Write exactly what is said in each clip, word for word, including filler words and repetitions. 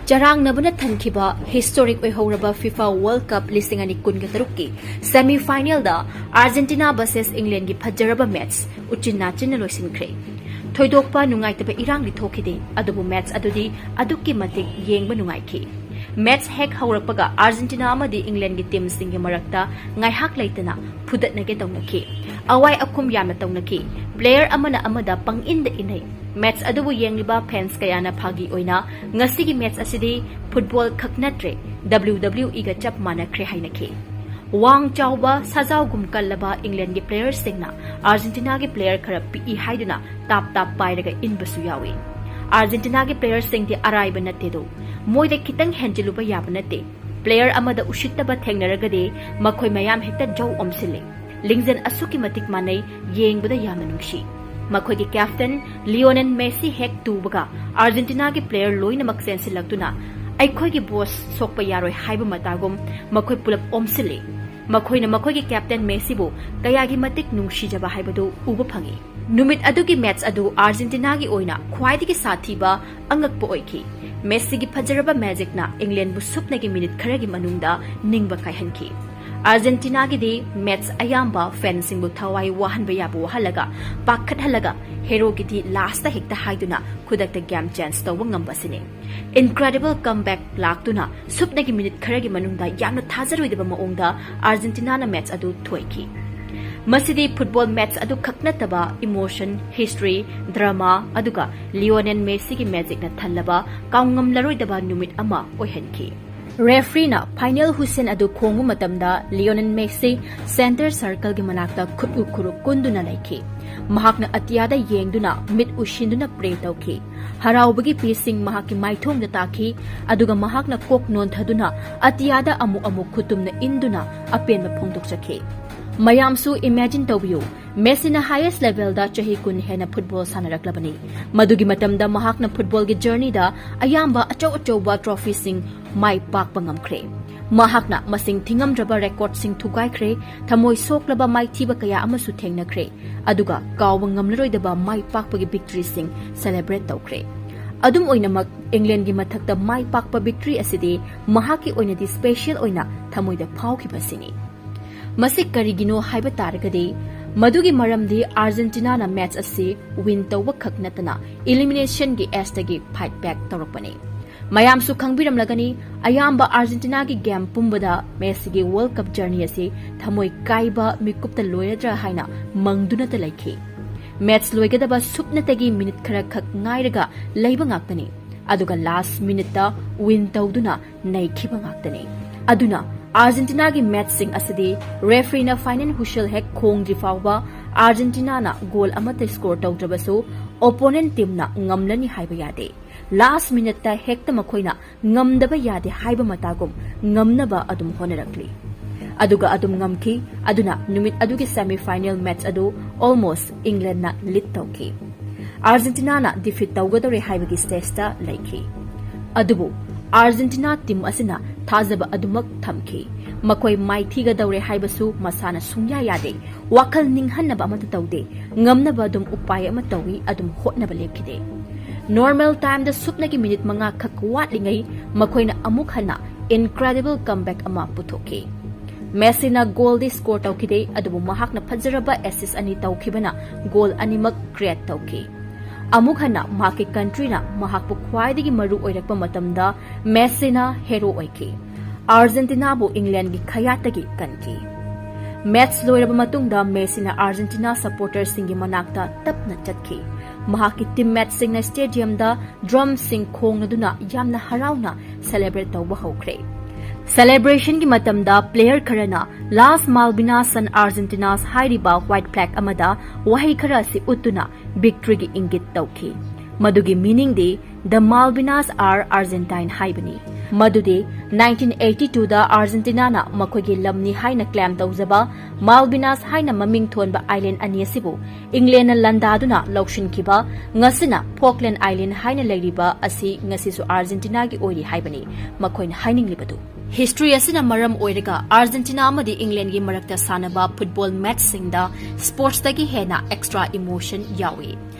ꯆꯔꯥꯡꯅꯕꯅ ꯊꯟꯈꯤꯕ historic ꯑꯣꯏꯍꯧꯔꯕ FIFA World Cup ꯂꯤꯁꯤꯡ ꯑꯅꯤ ꯀꯨꯟꯒ ꯇꯔꯨꯛꯀꯤ semi finalꯗ Argentina versus Englandꯒꯤ ꯐꯖꯔꯕ match ꯎꯆꯤꯟ ꯅꯥꯆꯤꯟꯅ ꯂꯣꯏꯁꯤꯟꯈ꯭ꯔꯦ꯫ ꯊꯣꯏꯗꯣꯛꯄ ꯅꯨꯡꯉꯥꯏꯇꯕ ꯏꯔꯥꯡꯗꯤ ꯊꯣꯛꯈꯤꯗꯦ, ꯑꯗꯨꯕꯨ match ꯑꯗꯨꯗꯤ ꯑꯗꯨꯛꯀꯤ ꯃꯇꯤꯛ ꯌꯦꯡꯕ ꯅꯨꯡꯉꯥꯏꯈꯤ꯫ Match ꯍꯦꯛ ꯍꯧꯔꯛꯄꯒ Argentina ꯑꯃꯗꯤ Englandꯒꯤ teamꯁꯤꯡꯒꯤ ꯃꯔꯛꯇ ꯉꯥꯏꯍꯥꯛ ꯂꯩꯇꯅ ꯐꯨꯗꯠꯅꯒꯦ ꯇꯧꯅꯈꯤ꯫ ꯑꯋꯥꯏ ꯑꯈꯨꯝ ꯌꯥꯝꯅ ꯇꯧꯅꯈꯤ꯫ Player ꯑꯃꯅ ꯑꯃꯗ ꯄꯪꯏꯟꯗ ꯏꯟꯅꯩ꯫ Match ꯑꯗꯨꯕꯨ ꯌꯦꯡꯂꯤꯕ fans ꯀꯌꯥꯅ ꯐꯥꯒꯤ ꯑꯣꯏꯅ "ꯉꯁꯤꯒꯤ match ꯑꯁꯤꯗꯤ football ꯈꯛ ꯅꯠꯇ꯭ꯔꯦ, WWEꯒ ꯆꯞ ꯃꯥꯟꯅꯈ꯭ꯔꯦ" ꯍꯥꯏꯅꯈꯤ꯫ ꯋꯥꯡ ꯆꯥꯎꯕ, ꯁꯥꯖꯥꯎꯒꯨꯝ ꯀꯜꯂꯕ Englandꯒꯤ playerꯁꯤꯡꯅ Argentinaꯒꯤ player ꯈꯔ ꯄꯤꯛꯏ ꯍꯥꯏꯗꯨꯅ ꯇꯥꯞ ꯇꯥꯞ ꯄꯥꯏꯔꯒ ꯏꯟꯕꯁꯨ ꯌꯥꯎꯏ꯫ Argentinaꯒꯤ playerꯁꯤꯡꯗꯤ ꯑꯔꯥꯏꯕ ꯅꯠꯇꯦꯗꯣ꯫ ꯃꯣꯏꯗ ꯈꯤꯇꯪ ꯍꯦꯟꯖꯤꯜꯂꯨꯕ ꯌꯥꯕ ꯅꯠꯇꯦ꯫ Player ꯑꯃꯗ ꯎꯁꯤꯠꯇꯕ ꯊꯦꯡꯅꯔꯒꯗꯤ ꯃꯈꯣꯏ ꯃꯌꯥꯝ ꯍꯦꯛꯇ ꯖꯧ ꯑꯣꯝꯁꯤꯜꯂꯤ꯫ ꯂꯤꯡꯖꯦꯜ ꯑꯁꯨꯛꯀꯤ ꯃꯇꯤꯛ ꯃꯥꯟꯅꯩ, ꯌꯦꯡꯕꯗ ꯌꯥꯝꯅ ꯅꯨꯡꯁꯤ꯫ ꯃꯈꯣꯏꯒꯤ captain Lionel Messi ꯍꯦꯛ ꯇꯨꯕꯒ Argentinaꯒꯤ player ꯂꯣꯏꯅꯃꯛ ꯆꯦꯟꯁꯤꯜꯂꯛꯇꯨꯅ "ꯑꯩꯈꯣꯏꯒꯤ boss ꯁꯣꯛꯄ ꯌꯥꯔꯣꯏ" ꯍꯥꯏꯕ ꯃꯇꯥꯒꯨꯝ ꯃꯈꯣꯏ ꯄꯨꯂꯞ ꯑꯣꯝꯁꯤꯜꯂꯤ꯫ ꯃꯈꯣꯏꯅ ꯃꯈꯣꯏꯒꯤ captain Messiꯕꯨ ꯀꯌꯥꯒꯤ ꯃꯇꯤꯛ ꯅꯨꯡꯁꯤꯖꯕ ꯍꯥꯏꯕꯗꯨ ꯎꯕ ꯐꯪꯏ꯫ ꯅꯨꯃꯤꯠ ꯑꯗꯨꯒꯤ match ꯑꯗꯨ Argentinaꯒꯤ ꯑꯣꯏꯅ ꯈ꯭ꯋꯥꯏꯗꯒꯤ ꯁꯥꯊꯤꯕ, ꯑꯉꯛꯄ ꯑꯣꯏꯈꯤ꯫ Messiꯒꯤ ꯐꯖꯔꯕ magicꯅ Englandꯕꯨ ꯁꯨꯞꯅꯒꯤ minute ꯈꯔꯒꯤ ꯃꯅꯨꯡꯗ ꯅꯤꯡꯕ ꯀꯥꯏꯍꯟꯈꯤ꯫ Argentinaꯒꯤꯗꯤ match ꯑꯌꯥꯝꯕ fanꯁꯤꯡꯕꯨ ꯊꯋꯥꯏ ꯋꯥꯍꯟꯕ ꯌꯥꯕ ꯋꯥꯍꯜꯂꯒ, ꯄꯥꯈꯠꯍꯜꯂꯒ, heroꯒꯤꯗꯤ lastꯇ ꯍꯦꯛꯇ ꯍꯥꯏꯗꯨꯅ ꯈꯨꯗꯛꯇ game change ꯇꯧꯕ ꯉꯝꯕꯁꯤꯅꯤ꯫ Incredible comeback ꯂꯥꯛꯇꯨꯅ ꯁꯨꯞꯅꯒꯤ minute ꯈꯔꯒꯤ ꯃꯅꯨꯡꯗ ꯌꯥꯝꯅ ꯊꯥꯖꯔꯣꯏꯗꯕ ꯃꯑꯣꯡꯗ Argentinaꯅ match ꯑꯗꯨ ꯊꯣꯏꯈꯤ꯫ ꯃꯁꯤꯗꯤ football match ꯑꯗꯨ ꯈꯛ ꯅꯠꯇꯕ emotion, history, drama, ꯑꯗꯨꯒ Lionel Messiꯒꯤ magicꯅ ꯊꯜꯂꯕ ꯀꯥꯎꯉꯝꯂꯔꯣꯏꯗꯕ ꯅꯨꯃꯤꯠ ꯑꯃ ꯑꯣꯏꯍꯟꯈꯤ꯫ Refereeꯅ final whistle ꯑꯗꯨ ꯈꯣꯡꯕ ꯃꯇꯝꯗ Lionel Messi center circleꯒꯤ ꯃꯅꯥꯛꯇ ꯈꯨꯠꯎ ꯈꯨꯔꯨ ꯀꯨꯟꯗꯨꯅ ꯂꯩꯈꯤ꯫ ꯃꯍꯥꯛꯅ ꯑꯇꯤꯌꯥꯗ ꯌꯦꯡꯗꯨꯅ ꯃꯤꯠ ꯎꯏꯁꯤꯟꯗꯨꯅ pray ꯇꯧꯈꯤ꯫ ꯍꯔꯥꯎꯕꯒꯤ ꯄꯤꯁꯤꯡ ꯃꯍꯥꯛꯀꯤ ꯃꯥꯏꯊꯣꯡꯗ ꯇꯥꯈꯤ, ꯑꯗꯨꯒ ꯃꯍꯥꯛꯅ ꯀꯣꯛ ꯅꯣꯟꯊꯗꯨꯅ ꯑꯇꯤꯌꯥꯗ ꯑꯃꯨꯛ ꯑꯃꯨꯛ ꯈꯨꯇꯨꯝꯅ ꯏꯟꯗꯨꯅ ꯑꯄꯦꯟꯕ ꯐꯣꯡꯗꯣꯛꯆꯈꯤ꯫ ꯃꯌꯥꯝꯁꯨ imagine ꯇꯧꯕꯤꯌꯨ, Messiꯅ highest levelꯗ ꯆꯍꯤ ꯀꯨꯟ ꯍꯦꯟꯅ football ꯁꯥꯟꯅꯔꯛꯂꯕꯅꯤ꯫ ꯃꯗꯨꯒꯤ ꯃꯇꯝꯗ ꯃꯍꯥꯛꯅ footballꯒꯤ journeyꯗ ꯑꯌꯥꯝꯕ ꯑꯆꯧ ꯑꯆꯧꯕ trophyꯁꯤꯡ ꯃꯥꯏ ꯄꯥꯛꯄ ꯉꯝꯈ꯭ꯔꯦ꯫ ꯃꯍꯥꯛꯅ ꯃꯁꯤꯡ ꯊꯤꯉꯝꯗ꯭ꯔꯕ recordꯁꯤꯡ ꯊꯨꯒꯥꯏꯈ꯭ꯔꯦ, ꯊꯃꯣꯏ ꯁꯣꯛꯂꯕ ꯃꯥꯏꯊꯤꯕ ꯀꯌꯥ ꯑꯃꯁꯨ ꯊꯦꯡꯅꯈ꯭ꯔꯦ, ꯑꯗꯨꯒ ꯀꯥꯎꯕ ꯉꯝꯂꯔꯣꯏꯗꯕ ꯃꯥꯏ ꯄꯥꯛꯄꯒꯤ victoryꯁꯤꯡ celebrate ꯇꯧꯈ꯭ꯔꯦ꯫ ꯑꯗꯨꯝ ꯑꯣꯏꯅꯃꯛ, ꯏꯪꯂꯦꯟꯒꯤ ꯃꯊꯛꯇ ꯃꯥꯏ ꯄꯥꯛꯄ ꯕꯤꯛꯇ꯭ꯔꯤ ꯑꯁꯤꯗꯤ ꯃꯍꯥꯛꯀꯤ ꯑꯣꯏꯅꯗꯤ ꯁ꯭ꯄꯦꯁꯤꯌꯦꯜ ꯑꯣꯏꯅ ꯊꯃꯣꯏꯗ ꯐꯥꯎꯈꯤꯕ ꯑꯁꯤꯅꯤ꯫ ꯃꯁꯤ ꯀꯔꯤꯒꯤꯅꯣ ꯍꯥꯏꯕ ꯇꯥꯔꯒꯗꯤ, ꯃꯗꯨꯒꯤ ꯃꯔꯝꯗꯤ ꯑꯥꯔꯖꯦꯟꯇꯤꯅꯥꯅ ꯃꯦꯆ ꯑꯁꯤ ꯋꯤꯟ ꯇꯧꯕ ꯈꯛ ꯅꯠꯇꯅ ꯏꯂꯤꯃꯤꯅꯦꯁꯟꯒꯤ ꯑꯦꯖꯇꯒꯤ ꯐꯥꯏꯠ ꯕꯦꯛ ꯇꯧꯔꯛꯄꯅꯤ꯫ ꯃꯌꯥꯝꯁꯨ ꯈꯪꯕꯤꯔꯝꯂꯒꯅꯤ, ꯑꯌꯥꯝꯕ ꯑꯥꯔꯖꯦꯟꯇꯤꯅꯥꯒꯤ ꯒꯦꯝ ꯄꯨꯝꯕꯗ ꯃꯦꯁꯤꯒꯤ ꯋꯥꯔꯜꯗ ꯀꯞ ꯖꯔꯅꯤ ꯑꯁꯤ ꯊꯃꯣꯏ ꯀꯥꯏꯕ ꯃꯤꯀꯨꯞꯇ ꯂꯣꯏꯔꯗ꯭ꯔꯥ ꯍꯥꯏꯅ ꯃꯪꯗꯨꯅꯇ ꯂꯩꯈꯤ꯫ ꯃꯦꯆ ꯂꯣꯏꯒꯗꯕ ꯁꯨꯞꯅꯇꯒꯤ ꯃꯤꯅꯤꯠ ꯈꯔꯈꯛ ꯉꯥꯏꯔꯒ ꯂꯩꯕ ꯉꯥꯛꯇꯅꯤ꯫ ꯑꯗꯨꯒ ꯂꯥꯁ ꯃꯤꯅꯤꯠꯇ ꯋꯤꯟ ꯇꯧꯗꯨꯅ ꯅꯩꯈꯤꯕ ꯉꯥꯛꯇꯅꯤ꯫ ꯑꯗꯨꯅ ꯑꯥꯔꯖꯦꯟꯇꯤꯅꯥꯒꯤ ꯃꯦꯆꯁꯤꯡ ꯑꯁꯤꯗꯤ ꯔꯦꯐ꯭ꯔꯤꯅ ꯐꯥꯏꯅꯦꯜ ꯍꯨꯏꯁꯦꯜ ꯍꯦꯛ ꯈꯣꯡꯗ꯭ꯔꯤ ꯐꯥꯎꯕ ꯑꯥꯔꯖꯦꯟꯇꯤꯅꯥꯅ ꯒꯣꯜ ꯑꯃꯠꯇ ꯁ꯭ꯀꯣꯔ ꯇꯧꯗ꯭ꯔꯕꯁꯨ ꯑꯣꯄꯣꯅꯦꯟꯠ ꯇꯤꯝꯅ ꯉꯝꯂꯅꯤ ꯍꯥꯏꯕ ꯌꯥꯗꯦ꯫ ꯂꯥꯁ ꯃꯤꯅꯠꯇ ꯍꯦꯛꯇ ꯃꯈꯣꯏꯅ ꯉꯝꯗꯕ ꯌꯥꯗꯦ ꯍꯥꯏꯕ ꯃꯇꯥꯒꯨꯝ ꯉꯝꯅꯕ ꯑꯗꯨꯝ ꯍꯣꯠꯅꯔꯛꯂꯤ꯫ ꯑꯗꯨꯒ ꯑꯗꯨꯝ ꯉꯝꯈꯤ꯫ ꯑꯗꯨꯅ ꯅꯨꯃꯤꯠ ꯑꯗꯨꯒꯤ ꯁꯦꯃꯤ ꯐꯥꯏꯅꯦꯜ ꯃꯦꯆ ꯑꯗꯨ ꯑꯣꯜꯃꯣꯁ ꯏꯪꯂꯦꯟꯅ ꯂꯤꯗ ꯇꯧꯈꯤ꯫ ꯑꯥꯔꯖꯦꯟꯇꯤꯅꯥꯅ ꯗꯤꯐꯤꯠ ꯇꯧꯒꯗꯧꯔꯦ ꯍꯥꯏꯕꯒꯤ ꯁ꯭ꯇꯦꯖꯇ ꯂꯩꯈꯤ꯫ ꯑꯗꯨꯕꯨ ꯑꯥꯔꯖꯦꯟꯇꯤꯅꯥ ꯇꯤꯝ ꯑꯁꯤꯅ ꯊꯥꯖꯕ ꯑꯗꯨꯃꯛ ꯊꯝꯈꯤ꯫ ꯃꯈꯣꯏ ꯃꯥꯏꯊꯤꯒꯗꯧꯔꯦ ꯍꯥꯏꯕꯁꯨ ꯃꯁꯥꯅ ꯁꯨꯡꯌꯥ ꯌꯥꯗꯦ꯫ ꯋꯥꯈꯜ ꯅꯤꯡꯍꯟꯅꯕ ꯑꯃꯠꯇ ꯇꯧꯗꯦ꯫ ꯉꯝꯅꯕ ꯑꯗꯨꯝ ꯎꯄꯥꯏ ꯑꯃ ꯇꯧꯏ, ꯑꯗꯨꯝ ꯍꯣꯠꯅꯕ ꯂꯦꯞꯈꯤꯗꯦ꯫ ꯅꯣꯔꯃꯦꯜ ꯇꯥꯏꯝꯗ ꯁꯨꯞꯅꯒꯤ ꯃꯤꯅꯤꯠ ꯃꯉꯥ ꯈꯛ ꯋꯥꯠꯂꯤꯉꯩ ꯃꯈꯣꯏꯅ ꯑꯃꯨꯛ ꯍꯟꯅ ꯏꯟꯀ꯭ꯔꯦꯗꯤꯕꯜ ꯀꯝꯕꯦꯛ ꯑꯃ ꯄꯨꯊꯣꯛꯈꯤ꯫ ꯃꯦꯁꯤꯅ ꯒꯣꯜꯗꯤ ꯁ꯭ꯀꯣꯔ ꯇꯧꯈꯤꯗꯦ, ꯑꯗꯨꯕꯨ ꯃꯍꯥꯛꯅ ꯐꯖꯔꯕ ꯑꯦꯁꯤꯁ ꯑꯅꯤ ꯇꯧꯈꯤꯕꯅ ꯒꯣꯜ ꯑꯅꯤꯃꯛ ꯀ꯭ꯔꯤꯌꯦꯠ ꯇꯧꯈꯤ꯫ ꯑꯃꯨꯛ ꯍꯟꯅ ꯃꯍꯥꯛꯀꯤ ꯀꯟꯇ꯭ꯔꯤꯅ ꯃꯍꯥꯛꯄꯨ ꯈ꯭ꯋꯥꯏꯗꯒꯤ ꯃꯔꯨ ꯑꯣꯏꯔꯛꯄ ꯃꯇꯝꯗ ꯃꯦꯁꯤꯅ ꯍꯦꯔꯣ ꯑꯣꯏꯈꯤ꯫ ꯑꯥꯔꯖꯦꯟꯇꯤꯅꯥꯕꯨ ꯏꯪꯂꯦꯟꯒꯤ ꯈꯌꯥꯠꯇꯒꯤ ꯀꯟꯈꯤ꯫ ꯃꯦꯆ ꯂꯣꯏꯔꯕ ꯃꯇꯨꯡꯗ ꯃꯦꯁꯤꯅ ꯑꯥꯔꯖꯦꯟꯇꯤꯅꯥ ꯁꯄꯣꯔꯇꯔꯁꯤꯡꯒꯤ ꯃꯅꯥꯛꯇ ꯇꯞꯅ ꯆꯠꯈꯤ꯫ ꯃꯍꯥꯛꯀꯤ ꯇꯤꯝꯃꯦꯠꯁꯤꯡꯅ ꯁ꯭ꯇꯦꯗꯤꯌꯝꯗ ꯗ꯭ꯔꯝꯁꯤꯡ ꯈꯣꯡꯂꯗꯨꯅ ꯌꯥꯝꯅ ꯍꯔꯥꯎꯅ ꯁꯦꯂꯦꯕ꯭ꯔꯦꯠ ꯇꯧꯕ ꯍꯧꯈ꯭ꯔꯦ꯫ ꯁꯦꯂꯦꯕ꯭ꯔꯦꯁꯟꯒꯤ ꯃꯇꯝꯗ ꯄ꯭ꯂꯦꯌꯔ ꯈꯔꯅ "Las Malvinas son Argentinas" ꯍꯥꯏꯔꯤꯕ ꯋꯥꯏꯠ ꯐ꯭ꯂꯦꯒ ꯑꯃꯗ ꯋꯥꯍꯩ ꯈꯔ ꯑꯁꯤ ꯎꯠꯇꯨꯅ ꯕꯤꯛꯇ꯭ꯔꯤꯒꯤ ꯏꯪꯒꯤꯠ ꯇꯧꯈꯤ꯫ ꯃꯗꯨꯒꯤ ꯃꯤꯅꯤꯡꯗꯤ "The Malvinas are Argentine" ꯍꯥꯏꯕꯅꯤ꯫ ꯃꯗꯨꯗꯤ ꯅꯥꯏꯟꯇꯤꯟ ꯑꯩꯠꯇꯤ ꯇꯨꯗ ꯑꯥꯔꯖꯦꯟꯇꯤꯅꯥꯅ ꯃꯈꯣꯏꯒꯤ ꯂꯝꯅꯤ ꯍꯥꯏꯅ ꯀ꯭ꯂꯦꯝ ꯇꯧꯖꯕ ꯃꯥꯜꯕꯤꯅꯥꯁ ꯍꯥꯏꯅ ꯃꯃꯤꯡ ꯊꯣꯟꯕ ꯑꯥꯏꯂꯦꯟ ꯑꯅꯤ ꯑꯁꯤꯕꯨ ꯏꯪꯂꯦꯟꯅ ꯂꯥꯟꯗꯥꯗꯨꯅ ꯂꯧꯁꯤꯟꯈꯤꯕ, ꯉꯁꯤꯅ ꯐꯣꯛꯂꯦꯟ ꯑꯥꯏꯂꯦꯟ ꯍꯥꯏꯅ ꯂꯩꯔꯤꯕ ꯑꯁꯤ ꯉꯁꯤꯁꯨ ꯑꯥꯔꯖꯦꯟꯇꯤꯅꯥꯒꯤ ꯑꯣꯏꯔꯤ ꯍꯥꯏꯕꯅꯤ ꯃꯈꯣꯏꯅ ꯍꯥꯏꯅꯤꯡꯂꯤꯕꯗꯨ꯫ ꯍꯤꯁꯇ꯭ꯔꯤ ꯑꯁꯤꯅ ꯃꯔꯝ ꯑꯣꯏꯔꯒ ꯑꯥꯔꯖꯦꯟꯇꯤꯅꯥ ꯑꯃꯗꯤ ꯏꯪꯂꯦꯟꯒꯤ ꯃꯔꯛꯇ ꯁꯥꯟꯅꯕ ꯐꯨꯠꯕꯣꯜ ꯃꯦꯆꯁꯤꯡꯗ ꯁ꯭ꯄꯣꯔꯠꯁꯇꯒꯤ ꯍꯦꯟꯅ ꯑꯦꯛꯁꯇ꯭ꯔꯥ ꯏꯃꯣꯁꯟ ꯌꯥꯎꯏ꯫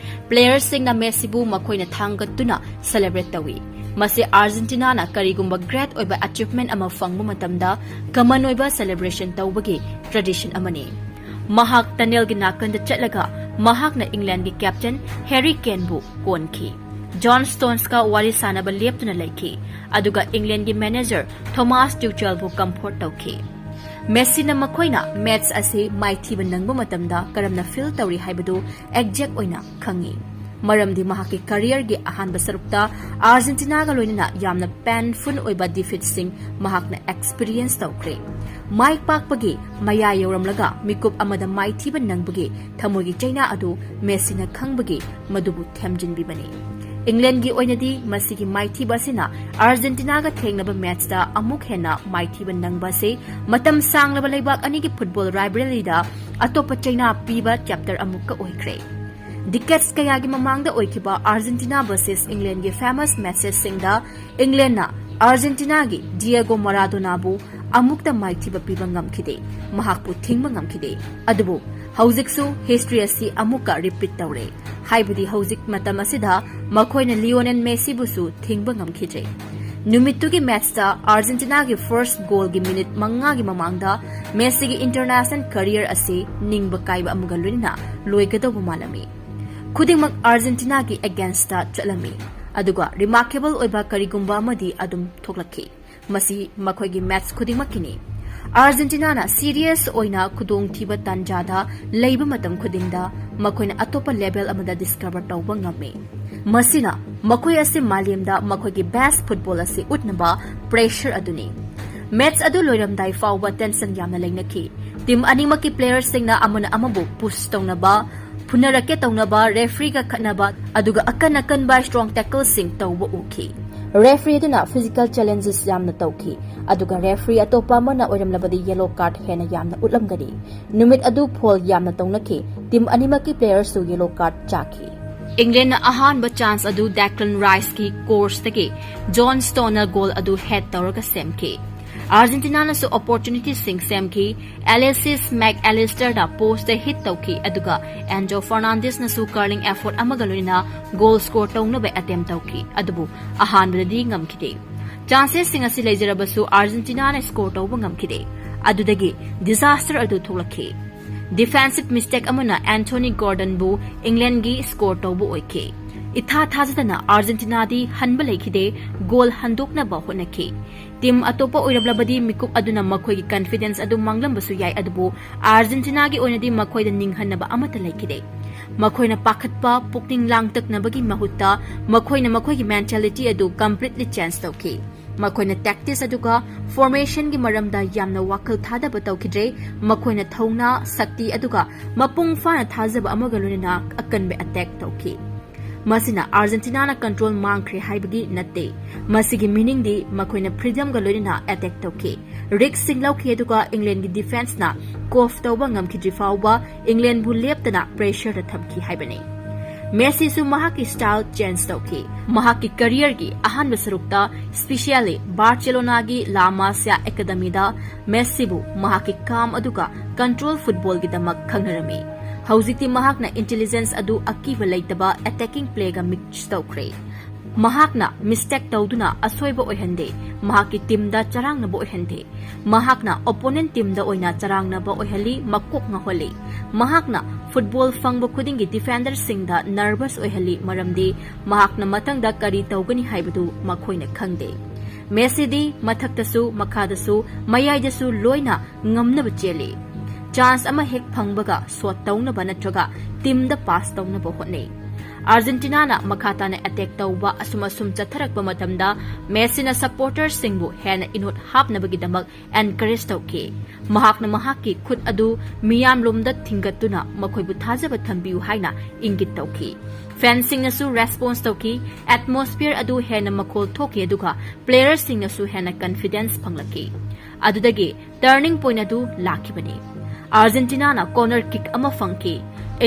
ꯄ꯭ꯂꯦꯌꯔꯁꯤꯡꯅ ꯃꯦꯁꯤꯕꯨ ꯃꯈꯣꯏꯅ ꯊꯥꯡꯒꯠꯇꯨꯅ celebrate ꯇꯧꯏ꯫ ꯃꯁꯤ ꯑꯥꯔꯖꯦꯟꯇꯤꯅꯥꯅ ꯀꯔꯤꯒꯨꯝꯕ great ꯑꯣꯏꯕ achievement ꯑꯃ ꯐꯪꯕ ꯃꯇꯝꯗ common ꯑꯣꯏꯕ celebration ꯇꯧꯕꯒꯤ tradition ꯑꯃꯅꯤ꯫ ꯃꯍꯥꯛ tunnelꯒꯤ ꯅꯥꯀꯟꯗ ꯆꯠꯂꯒ ꯃꯍꯥꯛꯅ Englandꯒꯤ captain Harry Kaneꯕꯨ ꯀꯣꯟꯈꯤ꯫ John Stonesꯀ ꯋꯥꯔꯤ ꯁꯥꯅꯕ ꯂꯦꯞꯇꯨꯅ ꯂꯩꯈꯤ, ꯑꯗꯨꯒ Englandꯒꯤ manager Thomas Tuchelꯕꯨ comfort ꯇꯧꯈꯤ꯫ ꯃꯦꯁꯤꯅ ꯃꯈꯣꯏꯅ match ꯑꯁꯤ ꯃꯥꯏꯊꯤꯕ ꯅꯪꯕ ꯃꯇꯝꯗ ꯀꯔꯝꯅ feel ꯇꯧꯔꯤ ꯍꯥꯏꯕꯗꯨ exact ꯑꯣꯏꯅ ꯈꯪꯏ, ꯃꯔꯝꯗꯤ ꯃꯍꯥꯛꯀꯤ careerꯒꯤ ꯑꯍꯥꯟꯕ ꯁꯔꯨꯛꯇ ꯑꯥꯔꯖꯦꯟꯇꯤꯅꯥꯒ ꯂꯣꯏꯅꯅ ꯌꯥꯝꯅ painful ꯑꯣꯏꯕ defeatꯁꯤꯡ ꯃꯍꯥꯛꯅ experience ꯇꯧꯈ꯭ꯔꯦ꯫ ꯃꯥꯏ ꯄꯥꯛꯄꯒꯤ ꯃꯌꯥ ꯌꯧꯔꯝꯂꯒ ꯃꯤꯀꯨꯞ ꯑꯃꯗ ꯃꯥꯏꯊꯤꯕ ꯅꯪꯕꯒꯤ ꯊꯃꯣꯏꯒꯤ ꯆꯩꯅꯥ ꯑꯗꯨ ꯃꯦꯁꯤꯅ ꯈꯪꯕꯒꯤ ꯃꯗꯨꯕꯨ ꯊꯦꯝꯖꯤꯟꯕꯤꯕꯅꯤ꯫ Englandꯒꯤ ꯑꯣꯏꯅꯗꯤ ꯃꯁꯤꯒꯤ ꯃꯥꯏꯊꯤꯕ ꯑꯁꯤꯅ ꯑꯥꯔꯖꯦꯟꯇꯤꯅꯥꯒ ꯊꯦꯡꯅꯕ matchꯇ ꯑꯃꯨꯛ ꯍꯦꯟꯅ ꯃꯥꯏꯊꯤꯕ ꯅꯪꯕ ꯑꯁꯤ ꯃꯇꯝ ꯁꯥꯡꯂꯕ ꯂꯩꯕꯥꯛ ꯑꯅꯤꯒꯤ football rivalryꯗ ꯑꯇꯣꯞꯄ ꯆꯩꯅꯥ ꯄꯤꯕ chapter ꯑꯃꯨꯛꯀ ꯑꯣꯏꯈ꯭ꯔꯦ꯫ Decades ꯀꯌꯥꯒꯤ ꯃꯃꯥꯡꯗ ꯑꯣꯏꯈꯤꯕ Argentina versus Englandꯒꯤ famous matchesꯁꯤꯡꯗ Englandꯅ Argentinaꯒꯤ Diego Maradonaꯕꯨ ꯑꯃꯨꯛꯇ ꯃꯥꯏꯊꯤꯕ ꯄꯤꯕ ꯉꯝꯈꯤꯗꯦ, ꯃꯍꯥꯛꯄꯨ ꯊꯤꯡꯕ ꯉꯝꯈꯤꯗꯦ꯫ ꯑꯗꯨꯕꯨ ꯍꯧꯖꯤꯛꯁꯨ history ꯑꯁꯤ ꯑꯃꯨꯛꯀ repeat ꯇꯧꯔꯦ, ꯍꯥꯏꯕꯗꯤ ꯍꯧꯖꯤꯛ ꯃꯇꯝ ꯑꯁꯤꯗ ꯃꯈꯣꯏꯅ Lionel Messiꯕꯨꯁꯨ ꯊꯤꯡꯕ ꯉꯝꯈꯤꯗ꯭ꯔꯦ꯫ ꯅꯨꯃꯤꯠꯇꯨꯒꯤ matchꯇ Argentinaꯒꯤ first goalꯒꯤ minute ꯃꯉꯥꯒꯤ ꯃꯃꯥꯡꯗ Messiꯒꯤ international career ꯑꯁꯤ ꯅꯤꯡꯕ ꯀꯥꯏꯕ ꯑꯃꯒ ꯂꯣꯏꯅꯅ ꯂꯣꯏꯒꯗꯧꯕ ꯃꯥꯜꯂꯝꯃꯤ꯫ ꯈꯨꯗꯤꯡꯃꯛ Argentinaꯒꯤ againstꯇ ꯆꯠꯂꯝꯃꯤ, ꯑꯗꯨꯒ remarkable ꯑꯣꯏꯕ ꯀꯔꯤꯒꯨꯝꯕ ꯑꯃꯗꯤ ꯑꯗꯨꯝ ꯊꯣꯛꯂꯛꯈꯤ꯫ ꯃꯁꯤ ꯃꯈꯣꯏꯒꯤ match ꯈꯨꯗꯤꯡꯃꯛꯀꯤꯅꯤ꯫ Argentinaꯅ serious ꯑꯣꯏꯅ ꯈꯨꯗꯣꯡꯊꯤꯕ ꯇꯥꯟꯖꯥꯗ ꯂꯩꯕ ꯃꯇꯝ ꯈꯨꯗꯤꯡꯗ ꯃꯈꯣꯏꯅ ꯑꯇꯣꯞꯄ level ꯑꯃꯗ discover ꯇꯧꯕ ꯉꯝꯃꯤ꯫ ꯃꯁꯤꯅ ꯃꯈꯣꯏ ꯑꯁꯤ ꯃꯥꯂꯦꯝꯗ ꯃꯈꯣꯏꯒꯤ best football ꯑꯁꯤ ꯎꯠꯅꯕ pressure ꯑꯗꯨꯅꯤ꯫ Match ꯑꯗꯨ ꯂꯣꯏꯔꯝꯗꯥꯏ ꯐꯥꯎꯕ tension ꯌꯥꯝꯅ ꯂꯩꯅꯈꯤ꯫ Team ꯑꯅꯤꯃꯛꯀꯤ playerꯁꯤꯡꯅ ꯑꯃꯅ ꯑꯃꯕꯨ push ꯇꯧꯅꯕ, ꯐꯨꯅꯔꯛꯀꯦ ꯇꯧꯅꯕ, refereeꯒ ꯈꯠꯅꯕ, ꯑꯗꯨꯒ ꯑꯀꯟ ꯑꯀꯟꯕ strong tackleꯁꯤꯡ ꯇꯧꯕ ꯎꯈꯤ꯫ Referee ꯑꯗꯨꯅ physical challenges ꯌꯥꯝꯅ ꯇꯧꯈꯤ, ꯑꯗꯨꯒ referee ꯑꯇꯣꯞꯄ ꯑꯃꯅ ꯑꯣꯏꯔꯝꯂꯕꯗꯤ yellow card ꯍꯦꯟꯅ ꯌꯥꯝꯅ ꯎꯠꯂꯝꯒꯅꯤ꯫ ꯅꯨꯃꯤꯠ ꯑꯗꯨ foul ꯌꯥꯝꯅ ꯇꯧꯅꯈꯤ꯫ Team ꯑꯅꯤꯃꯛꯀꯤ playerꯁꯨ yellow card ꯆꯥꯈꯤ꯫ Englandꯅ ꯑꯍꯥꯟꯕ chance ꯑꯗꯨ Declan Riceꯀꯤ crossꯇꯒꯤ John Stonesꯅ goal ꯑꯗꯨ head ꯇꯧꯔꯒ ꯁꯦꯝꯈꯤ꯫ ꯑꯥꯔꯖꯦꯟꯇꯤꯅꯥꯅꯁꯨ ꯑꯣꯄꯣꯔꯆꯨꯅꯤꯇꯤꯁꯤꯡ ꯁꯦꯝꯈꯤ꯫ ꯑꯦꯂꯦꯛꯁꯤꯁ ꯃꯦꯛ ꯑꯦꯂꯤꯁꯇꯔꯗ ꯄꯣꯁꯇ ꯍꯤꯠ ꯇꯧꯈꯤ, ꯑꯗꯨꯒ ꯑꯦꯟꯖꯣ ꯐꯔꯅꯥꯟꯗꯦꯁꯅꯁꯨ ꯀꯔꯂꯤꯡ ꯑꯦꯐꯣꯔꯠ ꯑꯃꯒ ꯂꯣꯏꯅꯅ ꯒꯣꯜ ꯁ꯭ꯀꯣꯔ ꯇꯧꯅꯕ ꯑꯦꯇꯦꯝ ꯇꯧꯈꯤ, ꯑꯗꯨꯕꯨ ꯑꯍꯥꯟꯕꯗꯗꯤ ꯉꯝꯈꯤꯗꯦ꯫ ꯆꯥꯟꯁꯦꯁꯁꯤꯡ ꯑꯁꯤ ꯂꯩꯖꯔꯕꯁꯨ ꯑꯥꯔꯖꯦꯟꯇꯤꯅꯥꯅ ꯁ꯭ꯀꯣꯔ ꯇꯧꯕ ꯉꯝꯈꯤꯗꯦ꯫ ꯑꯗꯨꯗꯒꯤ ꯗꯤꯖꯥꯁꯇꯔ ꯑꯗꯨ ꯊꯣꯛꯂꯛꯈꯤ꯫ ꯗꯤꯐꯦꯟꯁꯤꯞ ꯃꯤꯁꯇꯦꯛ ꯑꯃꯅ ꯑꯦꯟꯊꯣꯅꯤ ꯒꯣꯔꯗꯟꯕꯨ ꯏꯪꯂꯦꯟꯒꯤ ꯁ꯭ꯀꯣꯔ ꯇꯧꯕ ꯑꯣꯏꯈꯤ꯫ ꯏꯊꯥ ꯊꯥꯖꯗꯅ ꯑꯥꯔꯖꯦꯟꯇꯤꯅꯥꯗꯤ ꯍꯟꯕ ꯂꯩꯈꯤꯗꯦ, ꯒꯣꯜ ꯍꯟꯗꯣꯛꯅꯕ ꯍꯣꯠꯅꯈꯤ꯫ ꯇꯤꯝ ꯑꯇꯣꯞꯄ ꯑꯣꯏꯔꯝꯂꯕꯗꯤ ꯃꯤꯀꯨꯞ ꯑꯗꯨꯅ ꯃꯈꯣꯏꯒꯤ ꯀꯟꯐꯤꯗꯦꯟꯁ ꯑꯗꯨ ꯃꯥꯡꯂꯝꯕꯁꯨ ꯌꯥꯏ, ꯑꯗꯨꯕꯨ ꯑꯥꯔꯖꯦꯟꯇꯤꯅꯥꯒꯤ ꯑꯣꯏꯅꯗꯤ ꯃꯈꯣꯏꯗ ꯅꯤꯡꯍꯟꯅꯕ ꯑꯃꯠꯇ ꯂꯩꯈꯤꯗꯦ꯫ ꯃꯈꯣꯏꯅ ꯄꯥꯈꯠꯄ, ꯄꯨꯛꯅꯤꯡ ꯂꯥꯡꯇꯛꯅꯕꯒꯤ ꯃꯍꯨꯠꯇ ꯃꯈꯣꯏꯅ ꯃꯈꯣꯏꯒꯤ ꯃꯦꯟꯇꯦꯂꯤꯇꯤ ꯑꯗꯨ ꯀꯝꯄ꯭ꯂꯤꯠꯂꯤ ꯆꯦꯟꯖ ꯇꯧꯈꯤ꯫ ꯃꯈꯣꯏꯅ ꯇꯦꯛꯇꯤꯛꯁ ꯑꯗꯨꯒ ꯐꯣꯔꯃꯦꯁꯟꯒꯤ ꯃꯔꯝꯗ ꯌꯥꯝꯅ ꯋꯥꯈꯜ ꯊꯥꯗꯕ ꯇꯧꯈꯤꯗ꯭ꯔꯦ꯫ ꯃꯈꯣꯏꯅ ꯊꯧꯅꯥ, ꯁꯛꯇꯤ ꯑꯗꯨꯒ ꯃꯄꯨꯡ ꯐꯥꯅ ꯊꯥꯖꯕ ꯑꯃꯒ ꯂꯣꯏꯅꯅ ꯑꯀꯟꯕ ꯑꯦꯇꯦꯛ ꯇꯧꯈꯤ꯫ ꯃꯁꯤꯅ ꯑꯥꯔꯖꯦꯟꯇꯤꯅꯥꯅ ꯀꯟꯇ꯭ꯔꯣꯜ ꯃꯥꯡꯈ꯭ꯔꯦ ꯍꯥꯏꯕꯒꯤ ꯅꯠꯇꯦ꯫ ꯃꯁꯤꯒꯤ ꯃꯤꯅꯤꯡꯗꯤ ꯃꯈꯣꯏꯅ ꯐ꯭ꯔꯤꯗꯝꯒ ꯂꯣꯏꯅꯅ ꯑꯦꯇꯦꯛ ꯇꯧꯈꯤ, ꯔꯤꯛꯁꯁꯤꯡ ꯂꯧꯈꯤ, ꯑꯗꯨꯒ ꯏꯪꯂꯦꯟꯒꯤ ꯗꯤꯐꯦꯟꯁꯅ ꯀꯣꯐ ꯇꯧꯕ ꯉꯝꯈꯤꯗ꯭ꯔꯤ ꯐꯥꯎꯕ ꯏꯪꯂꯦꯟꯕꯨ ꯂꯦꯞꯇꯅ ꯄ꯭ꯔꯦꯁꯔꯗ ꯊꯝꯈꯤ ꯍꯥꯏꯕꯅꯤ꯫ ꯃꯦꯁꯤꯁꯨ ꯃꯍꯥꯛꯀꯤ ꯁ꯭ꯇꯥꯏꯜ ꯆꯦꯟꯖ ꯇꯧꯈꯤ꯫ ꯃꯍꯥꯛꯀꯤ ꯀꯔꯤꯌꯔꯒꯤ ꯑꯍꯥꯟꯕ ꯁꯔꯨꯛꯇ, ꯁ꯭ꯄꯤꯁꯤꯌꯦꯜꯂꯤ ꯕꯥꯔꯁꯦꯂꯣꯅꯥꯒꯤ ꯂꯥ ꯃꯥꯁꯤꯌꯥ ꯑꯦꯀꯥꯗꯃꯤꯗ, ꯃꯦꯁꯤꯕꯨ ꯃꯍꯥꯛꯀꯤ ꯀꯥꯝ ꯑꯗꯨꯒ ꯀꯟꯇ꯭ꯔꯣꯜ ꯐꯨꯠꯕꯣꯜꯒꯤꯗꯃꯛ ꯈꯪꯅꯔꯝꯃꯤ꯫ ꯍꯧꯖꯤꯛꯇꯤ ꯃꯍꯥꯛꯅ ꯏꯟꯇꯦꯂꯤꯖꯦꯟꯁ ꯑꯗꯨ ꯑꯀꯤꯕ ꯂꯩꯇꯕ ꯑꯦꯇꯦꯀꯤꯡ ꯄ꯭ꯂꯦꯒ ꯃꯤꯛꯁ ꯇꯧꯈ꯭ꯔꯦ꯫ ꯃꯍꯥꯛꯅ ꯃꯤꯁꯇꯦꯛ ꯇꯧꯗꯨꯅ ꯑꯁꯣꯏꯕ ꯑꯣꯏꯍꯟꯗꯦ, ꯃꯍꯥꯛꯀꯤ ꯇꯤꯝꯗ ꯆꯔꯥꯡꯅꯕ ꯑꯣꯏꯍꯟꯗꯦ꯫ ꯃꯍꯥꯛꯅ ꯑꯣꯄꯣꯅꯦꯟ ꯇꯤꯝꯗ ꯑꯣꯏꯅ ꯆꯔꯥꯡꯅꯕ ꯑꯣꯏꯍꯜꯂꯤ, ꯃꯀꯣꯛ ꯉꯥꯎꯍꯜꯂꯤ꯫ ꯃꯍꯥꯛꯅ ꯐꯨꯠꯕꯣꯜ ꯐꯪꯕ ꯈꯨꯗꯤꯡꯒꯤ ꯗꯤꯐꯦꯟꯗꯔꯁꯤꯡꯗ ꯅꯔꯚꯁ ꯑꯣꯏꯍꯜꯂꯤ, ꯃꯔꯝꯗꯤ ꯃꯍꯥꯛꯅ ꯃꯊꯪꯗ ꯀꯔꯤ ꯇꯧꯒꯅꯤ ꯍꯥꯏꯕꯗꯨ ꯃꯈꯣꯏꯅ ꯈꯪꯗꯦ꯫ ꯃꯦꯁꯤꯗꯤ ꯃꯊꯛꯇꯁꯨ, ꯃꯈꯥꯗꯁꯨ, ꯃꯌꯥꯏꯗꯁꯨ ꯂꯣꯏꯅ ꯉꯝꯅꯕ ꯆꯦꯜꯂꯤ꯫ ꯆꯥꯟꯁ ꯑꯃ ꯍꯦꯛ ꯐꯪꯕꯒ ꯁꯣꯠ ꯇꯧꯅꯕ ꯅꯠꯇ꯭ꯔꯒ ꯇꯤꯝꯗ ꯄꯥꯁ ꯇꯧꯅꯕ ꯍꯣꯠꯅꯩ꯫ ꯑꯥꯔꯖꯦꯟꯇꯤꯅꯥꯅ ꯃꯈꯥ ꯇꯥꯅ ꯑꯦꯇꯦꯛ ꯇꯧꯕ ꯑꯁꯨꯝ ꯑꯁꯨꯝ ꯆꯠꯊꯔꯛꯄ ꯃꯇꯝꯗ, ꯃꯦꯁꯤꯅ ꯁꯄꯣꯔꯇꯔꯁꯤꯡꯕꯨ ꯍꯦꯟꯅ ꯏꯅꯣꯠ ꯍꯥꯞꯅꯕꯒꯤꯗꯃꯛ ꯑꯦꯟꯀꯔꯦꯖ ꯇꯧꯈꯤ꯫ ꯃꯍꯥꯛꯅ ꯃꯍꯥꯛꯀꯤ ꯈꯨꯠ ꯑꯗꯨ ꯃꯤꯌꯥꯝꯂꯣꯝꯗ ꯊꯤꯡꯒꯠꯇꯨꯅ ꯃꯈꯣꯏꯕꯨ ꯊꯥꯖꯕ ꯊꯝꯕꯤꯌꯨ ꯍꯥꯏꯅ ꯏꯪꯒꯤꯠ ꯇꯧꯈꯤ꯫ ꯐꯦꯟꯁꯤꯡꯅꯁꯨ ꯔꯦꯁꯄꯣꯟꯁ ꯇꯧꯈꯤ꯫ ꯑꯦꯠꯃꯣꯁꯐꯤꯌꯔ ꯑꯗꯨ ꯍꯦꯟꯅ ꯃꯈꯣꯜ ꯊꯣꯛꯈꯤ, ꯑꯗꯨꯒ ꯄ꯭ꯂꯦꯌꯔꯁꯤꯡꯅꯁꯨ ꯍꯦꯟꯅ ꯀꯟꯐꯤꯗꯦꯟꯁ ꯐꯪꯂꯛꯈꯤ꯫ ꯑꯗꯨꯗꯒꯤ ꯇꯔꯅꯤꯡ ꯄꯣꯏꯟꯠ ꯑꯗꯨ ꯂꯥꯛꯈꯤꯕꯅꯤ꯫ ꯑꯥꯔꯖꯦꯟꯇꯤꯅꯥꯅ ꯀꯣꯔꯅꯔ ꯀꯤꯛ ꯑꯃ ꯐꯪꯈꯤ꯫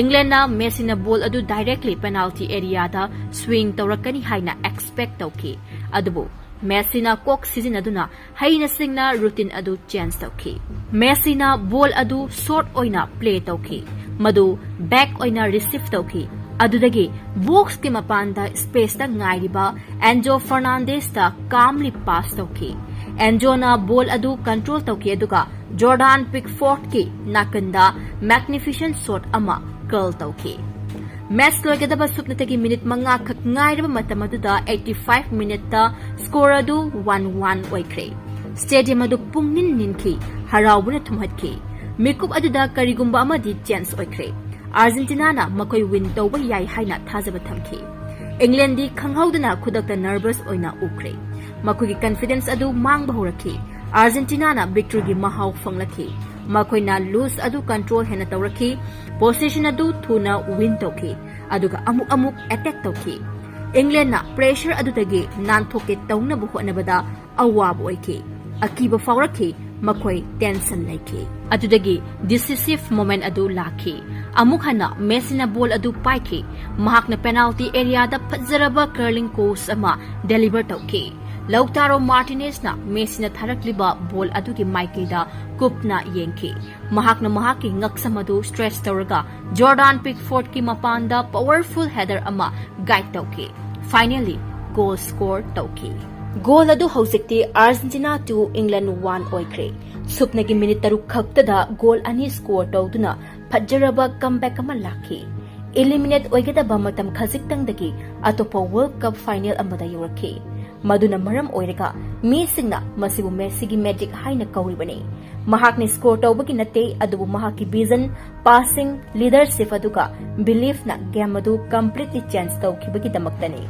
ꯏꯪꯂꯦꯟꯅ ꯃꯦꯁꯤꯅ ꯕꯣꯜ ꯑꯗꯨ ꯗꯥꯏꯔꯦꯛꯂꯤ ꯄꯦꯅꯥꯜꯇꯤ ꯑꯦꯔꯤꯌꯥꯗ ꯁ꯭ꯋꯤꯡ ꯇꯧꯔꯛꯀꯅꯤ ꯍꯥꯏꯅ ꯑꯦꯛꯁꯄꯦꯛ ꯇꯧꯈꯤ, ꯑꯗꯨꯕꯨ ꯃꯦꯁꯤꯅ ꯀꯣꯛ ꯁꯤꯖꯤꯟꯅꯗꯨꯅ ꯍꯩꯅ ꯁꯤꯡꯅ ꯔꯨꯇꯤꯟ ꯑꯗꯨ ꯆꯦꯟꯖ ꯇꯧꯈꯤ꯫ ꯃꯦꯁꯤꯅ ꯕꯣꯜ ꯑꯗꯨ ꯁꯣꯔꯠ ꯑꯣꯏꯅ ꯄ꯭ꯂꯦ ꯇꯧꯈꯤ, ꯃꯗꯨ ꯕꯦꯛ ꯑꯣꯏꯅ ꯔꯤꯁꯤꯚ ꯇꯧꯈꯤ꯫ ꯑꯗꯨꯗꯒꯤ ꯕꯣꯛꯁꯀꯤ ꯃꯄꯥꯟꯗ ꯁ꯭ꯄꯦꯁꯇ ꯉꯥꯏꯔꯤꯕ ꯑꯦꯟꯖꯣ ꯐꯔꯅꯥꯟꯗꯦꯁꯇ ꯀꯥꯝꯂꯤ ꯄꯥꯁ ꯇꯧꯈꯤ꯫ ꯑꯦꯟꯖꯣꯅ ꯕꯣꯜ ꯑꯗꯨ ꯀꯟꯇ꯭ꯔꯣꯜ ꯇꯧꯈꯤ, ꯑꯗꯨꯒ ꯖꯣꯔꯗꯥꯟ ꯄꯤꯛꯐꯣꯔꯗꯀꯤ ꯅꯥꯀꯟꯗ ꯃꯦꯒꯅꯤꯐꯤꯁꯦꯟ ꯁꯣꯠ ꯑꯃ ꯀꯔꯜ ꯇꯧꯈꯤ꯫ ꯃꯦꯆ ꯂꯣꯏꯒꯗꯕ ꯁꯨꯞꯅꯇꯒꯤ ꯃꯤꯅꯤꯠ ꯃꯉꯥ ꯈꯛ ꯉꯥꯏꯔꯕ ꯃꯇꯝ ꯑꯗꯨꯗ eighty five ꯃꯤꯅꯤꯠꯇ ꯁ꯭ꯀꯣꯔ ꯑꯗꯨ one one ꯑꯣꯏꯈ꯭ꯔꯦ꯫ ꯁ꯭ꯇꯦꯗꯤꯌꯝ ꯑꯗꯨ ꯄꯨꯡꯅꯤꯟ ꯅꯤꯟꯈꯤ, ꯍꯔꯥꯎꯕꯅ ꯊꯨꯝꯍꯠꯈꯤ꯫ ꯃꯤꯀꯨꯞ ꯑꯗꯨꯗ ꯀꯔꯤꯒꯨꯝꯕ ꯑꯃꯗꯤ ꯆꯦꯟꯖ ꯑꯣꯏꯈ꯭ꯔꯦ꯫ ꯑꯥꯔꯖꯦꯟꯇꯤꯅꯥꯅ ꯃꯈꯣꯏ ꯋꯤꯟ ꯇꯧꯕ ꯌꯥꯏ ꯍꯥꯏꯅ ꯊꯥꯖꯕ ꯊꯝꯈꯤ꯫ ꯏꯪꯂꯦꯟꯗꯤ ꯈꯪꯍꯧꯗꯅ ꯈꯨꯗꯛꯇ ꯅꯔꯚꯁ ꯑꯣꯏꯅ ꯎꯈ꯭ꯔꯦ꯫ ꯃꯈꯣꯏꯒꯤ ꯀꯟꯐꯤꯗꯦꯟꯁ ꯑꯗꯨ ꯃꯥꯡꯕ ꯍꯧꯔꯛꯈꯤ꯫ ꯑꯥꯔꯖꯦꯟꯇꯤꯅꯥꯅ ꯚꯤꯛꯇꯣꯔꯤꯒꯤ ꯃꯍꯥꯎ ꯐꯪꯂꯛꯈꯤ꯫ ꯃꯈꯣꯏꯅ ꯂꯨꯁ ꯑꯗꯨ ꯀꯟꯇ꯭ꯔꯣꯜ ꯍꯦꯟꯅ ꯇꯧꯔꯛꯈꯤ, ꯄꯣꯁꯦꯁꯟ ꯑꯗꯨ ꯊꯨꯅ ꯋꯤꯟ ꯇꯧꯈꯤ, ꯑꯗꯨꯒ ꯑꯃꯨꯛ ꯑꯃꯨꯛ ꯑꯦꯇꯦꯛ ꯇꯧꯈꯤ꯫ ꯏꯪꯂꯦꯟꯅ ꯄ꯭ꯔꯦꯁꯔ ꯑꯗꯨꯗꯒꯤ ꯅꯥꯟꯊꯣꯛꯀꯦ ꯇꯧꯅꯕ ꯍꯣꯠꯅꯕꯗ ꯑꯋꯥꯕ ꯑꯣꯏꯈꯤ꯫ ꯑꯀꯤꯕ ꯐꯥꯎꯔꯛꯈꯤ, ꯃꯈꯣꯏ ꯇꯦꯟꯁꯟ ꯂꯩꯈꯤ꯫ ꯑꯗꯨꯗꯒꯤ ꯗꯤꯁꯤꯁꯤꯚ ꯃꯣꯃꯦꯟ ꯑꯗꯨ ꯂꯥꯛꯈꯤ꯫ ꯑꯃꯨꯛ ꯍꯟꯅ ꯃꯦꯁꯤꯅ ꯕꯣꯜ ꯑꯗꯨ ꯄꯥꯏꯈꯤ꯫ ꯃꯍꯥꯛꯅ ꯄꯦꯅꯥꯜꯇꯤ ꯑꯦꯔꯤꯌꯥꯗ ꯐꯖꯔꯕ ꯀꯔꯂꯤꯡ ꯀ꯭ꯔꯣꯁ ꯑꯃ ꯗꯦꯂꯤꯚꯔ ꯇꯧꯈꯤ꯫ ꯂꯧꯇꯥꯔꯣ ꯃꯥꯔꯇꯤꯅꯦꯁꯅ ꯃꯦꯁꯤꯅ ꯊꯥꯔꯛꯂꯤꯕ ꯕꯣꯜ ꯑꯗꯨꯒꯤ ꯃꯥꯏꯀꯩꯗ ꯀꯨꯞꯅ ꯌꯦꯡꯈꯤ꯫ ꯃꯍꯥꯛꯅ ꯃꯍꯥꯛꯀꯤ ꯉꯛꯁꯝ ꯑꯗꯨ ꯁ꯭ꯇ꯭ꯔꯦꯆ ꯇꯧꯔꯒ ꯖꯣꯔꯗꯥꯟ ꯄꯤꯛꯐꯣꯔꯗꯀꯤ ꯃꯄꯥꯟꯗ ꯄꯥꯋꯔꯐꯨꯜ ꯍꯦꯗꯔ ꯑꯃ ꯒꯥꯏꯗ ꯇꯧꯈꯤ꯫ ꯐꯥꯏꯅꯦꯜꯂꯤ ꯒꯣꯜ ꯁ꯭ꯀꯣꯔ ꯇꯧꯈꯤ꯫ ꯒꯣꯜ ꯑꯗꯨ ꯍꯧꯖꯤꯛꯇꯤ Argentina two, England one ꯑꯣꯏꯈ꯭ꯔꯦ꯫ ꯁꯨꯞꯅꯒꯤ ꯃꯤꯅꯤꯠ ꯇꯔꯨꯛ ꯈꯛꯇꯗ ꯒꯣꯜ ꯑꯅꯤ ꯁ꯭ꯀꯣꯔ ꯇꯧꯗꯨꯅ ꯐꯖꯔꯕ ꯀꯝꯕꯦꯛ ꯑꯃ ꯂꯥꯛꯈꯤ꯫ ꯏꯂꯤꯃꯤꯅꯦꯠ ꯑꯣꯏꯒꯗꯕ ꯃꯇꯝ ꯈꯖꯤꯛꯇꯪꯗꯒꯤ ꯑꯇꯣꯞꯄ ꯋꯥꯔꯜꯗ ꯀꯞ ꯐꯥꯏꯅꯦꯜ ꯑꯃꯗ ꯌꯧꯔꯛꯈꯤ꯫ ꯃꯗꯨꯅ ꯃꯔꯝ ꯑꯣꯏꯔꯒ ꯃꯤꯁꯤꯡꯅ ꯃꯁꯤꯕꯨ ꯃꯦꯁꯤꯒꯤ ꯃꯦꯖꯤꯛ ꯍꯥꯏꯅ ꯀꯧꯔꯤꯕꯅꯤ꯫ ꯃꯍꯥꯛꯅ ꯁ꯭ꯀꯣꯔ ꯇꯧꯕꯒꯤ ꯅꯠꯇꯦ, ꯑꯗꯨꯕꯨ ꯃꯍꯥꯛꯀꯤ ꯚꯤꯖꯟ, ꯄꯥꯁꯤꯡ, ꯂꯤꯗꯔꯁꯤꯞ ꯑꯗꯨꯒ ꯕꯤꯂꯤꯐꯅ ꯒꯦꯝ ꯑꯗꯨ ꯀꯝꯄ꯭ꯂꯤꯠꯂꯤ ꯆꯦꯟꯖ ꯇꯧꯈꯤꯕꯒꯤꯗꯃꯛꯇꯅꯤ꯫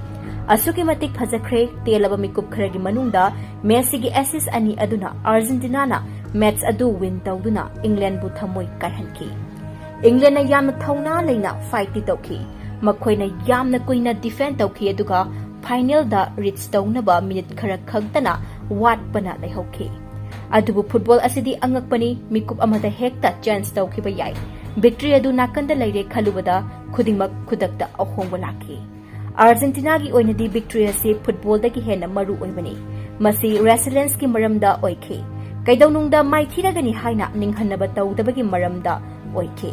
ꯑꯁꯨꯛꯀꯤ ꯃꯇꯤꯛ ꯐꯖꯈ꯭ꯔꯦ, ꯇꯦꯜꯂꯕ ꯃꯤꯀꯨꯞ ꯈꯔꯒꯤ ꯃꯅꯨꯡꯗ ꯃꯦꯁꯤꯒꯤ ꯑꯦꯁꯤꯁ ꯑꯅꯤ ꯑꯗꯨꯅ ꯑꯥꯔꯖꯦꯟꯇꯤꯅꯥꯅ ꯃꯦꯆ ꯑꯗꯨ ꯋꯤꯟ ꯇꯧꯗꯨꯅ ꯏꯪꯂꯦꯟꯕꯨ ꯊꯃꯣꯏ ꯀꯥꯏꯍꯟꯈꯤ꯫ ꯏꯪꯂꯦꯟꯅ ꯌꯥꯝꯅ ꯊꯧꯅꯥ ꯂꯩꯅ ꯐꯥꯏꯠꯇꯤ ꯇꯧꯈꯤ꯫ ꯃꯈꯣꯏꯅ ꯌꯥꯝꯅ ꯀꯨꯏꯅ ꯗꯤꯐꯦꯟ ꯇꯧꯈꯤ, ꯑꯗꯨꯒ ꯐꯥꯏꯅꯦꯜꯗ ꯔꯤꯆ ꯇꯧꯅꯕ ꯃꯤꯅꯤꯠ ꯈꯔ ꯈꯛꯇꯅ ꯋꯥꯠꯄꯅ ꯂꯩꯍꯧꯈꯤ꯫ ꯑꯗꯨꯕꯨ ꯐꯨꯠꯕꯣꯜ ꯑꯁꯤꯗꯤ ꯑꯉꯛꯄꯅꯤ꯫ ꯃꯤꯀꯨꯞ ꯑꯃꯗ ꯍꯦꯛꯇ ꯆꯦꯟꯖ ꯇꯧꯈꯤꯕ ꯌꯥꯏ꯫ ꯚꯤꯛꯇ꯭ꯔꯤ ꯑꯗꯨ ꯅꯥꯀꯟꯗ ꯂꯩꯔꯦ ꯈꯜꯂꯨꯕꯗ ꯈꯨꯗꯤꯡꯃꯛ ꯈꯨꯗꯛꯇ ꯑꯍꯣꯡꯕ ꯂꯥꯛꯈꯤ꯫ ꯑꯥꯔꯖꯦꯟꯇꯤꯅꯥꯒꯤ ꯑꯣꯏꯅꯗꯤ ꯕꯤꯛꯇ꯭ꯔꯤ ꯑꯁꯤ ꯐꯨꯠꯕꯣꯜꯗꯒꯤ ꯍꯦꯟꯅ ꯃꯔꯨ ꯑꯣꯏꯕꯅꯤ꯫ ꯃꯁꯤ ꯔꯦꯁꯤꯂꯦꯟꯁꯀꯤ ꯃꯔꯝꯗ ꯑꯣꯏꯈꯤ꯫ ꯀꯩꯗꯧꯅꯨꯡꯗ ꯃꯥꯏꯊꯤꯔꯒꯅꯤ ꯍꯥꯏꯅ ꯅꯤꯡꯍꯟꯅꯕ ꯇꯧꯗꯕꯒꯤ ꯃꯔꯝꯗ ꯑꯣꯏꯈꯤ꯫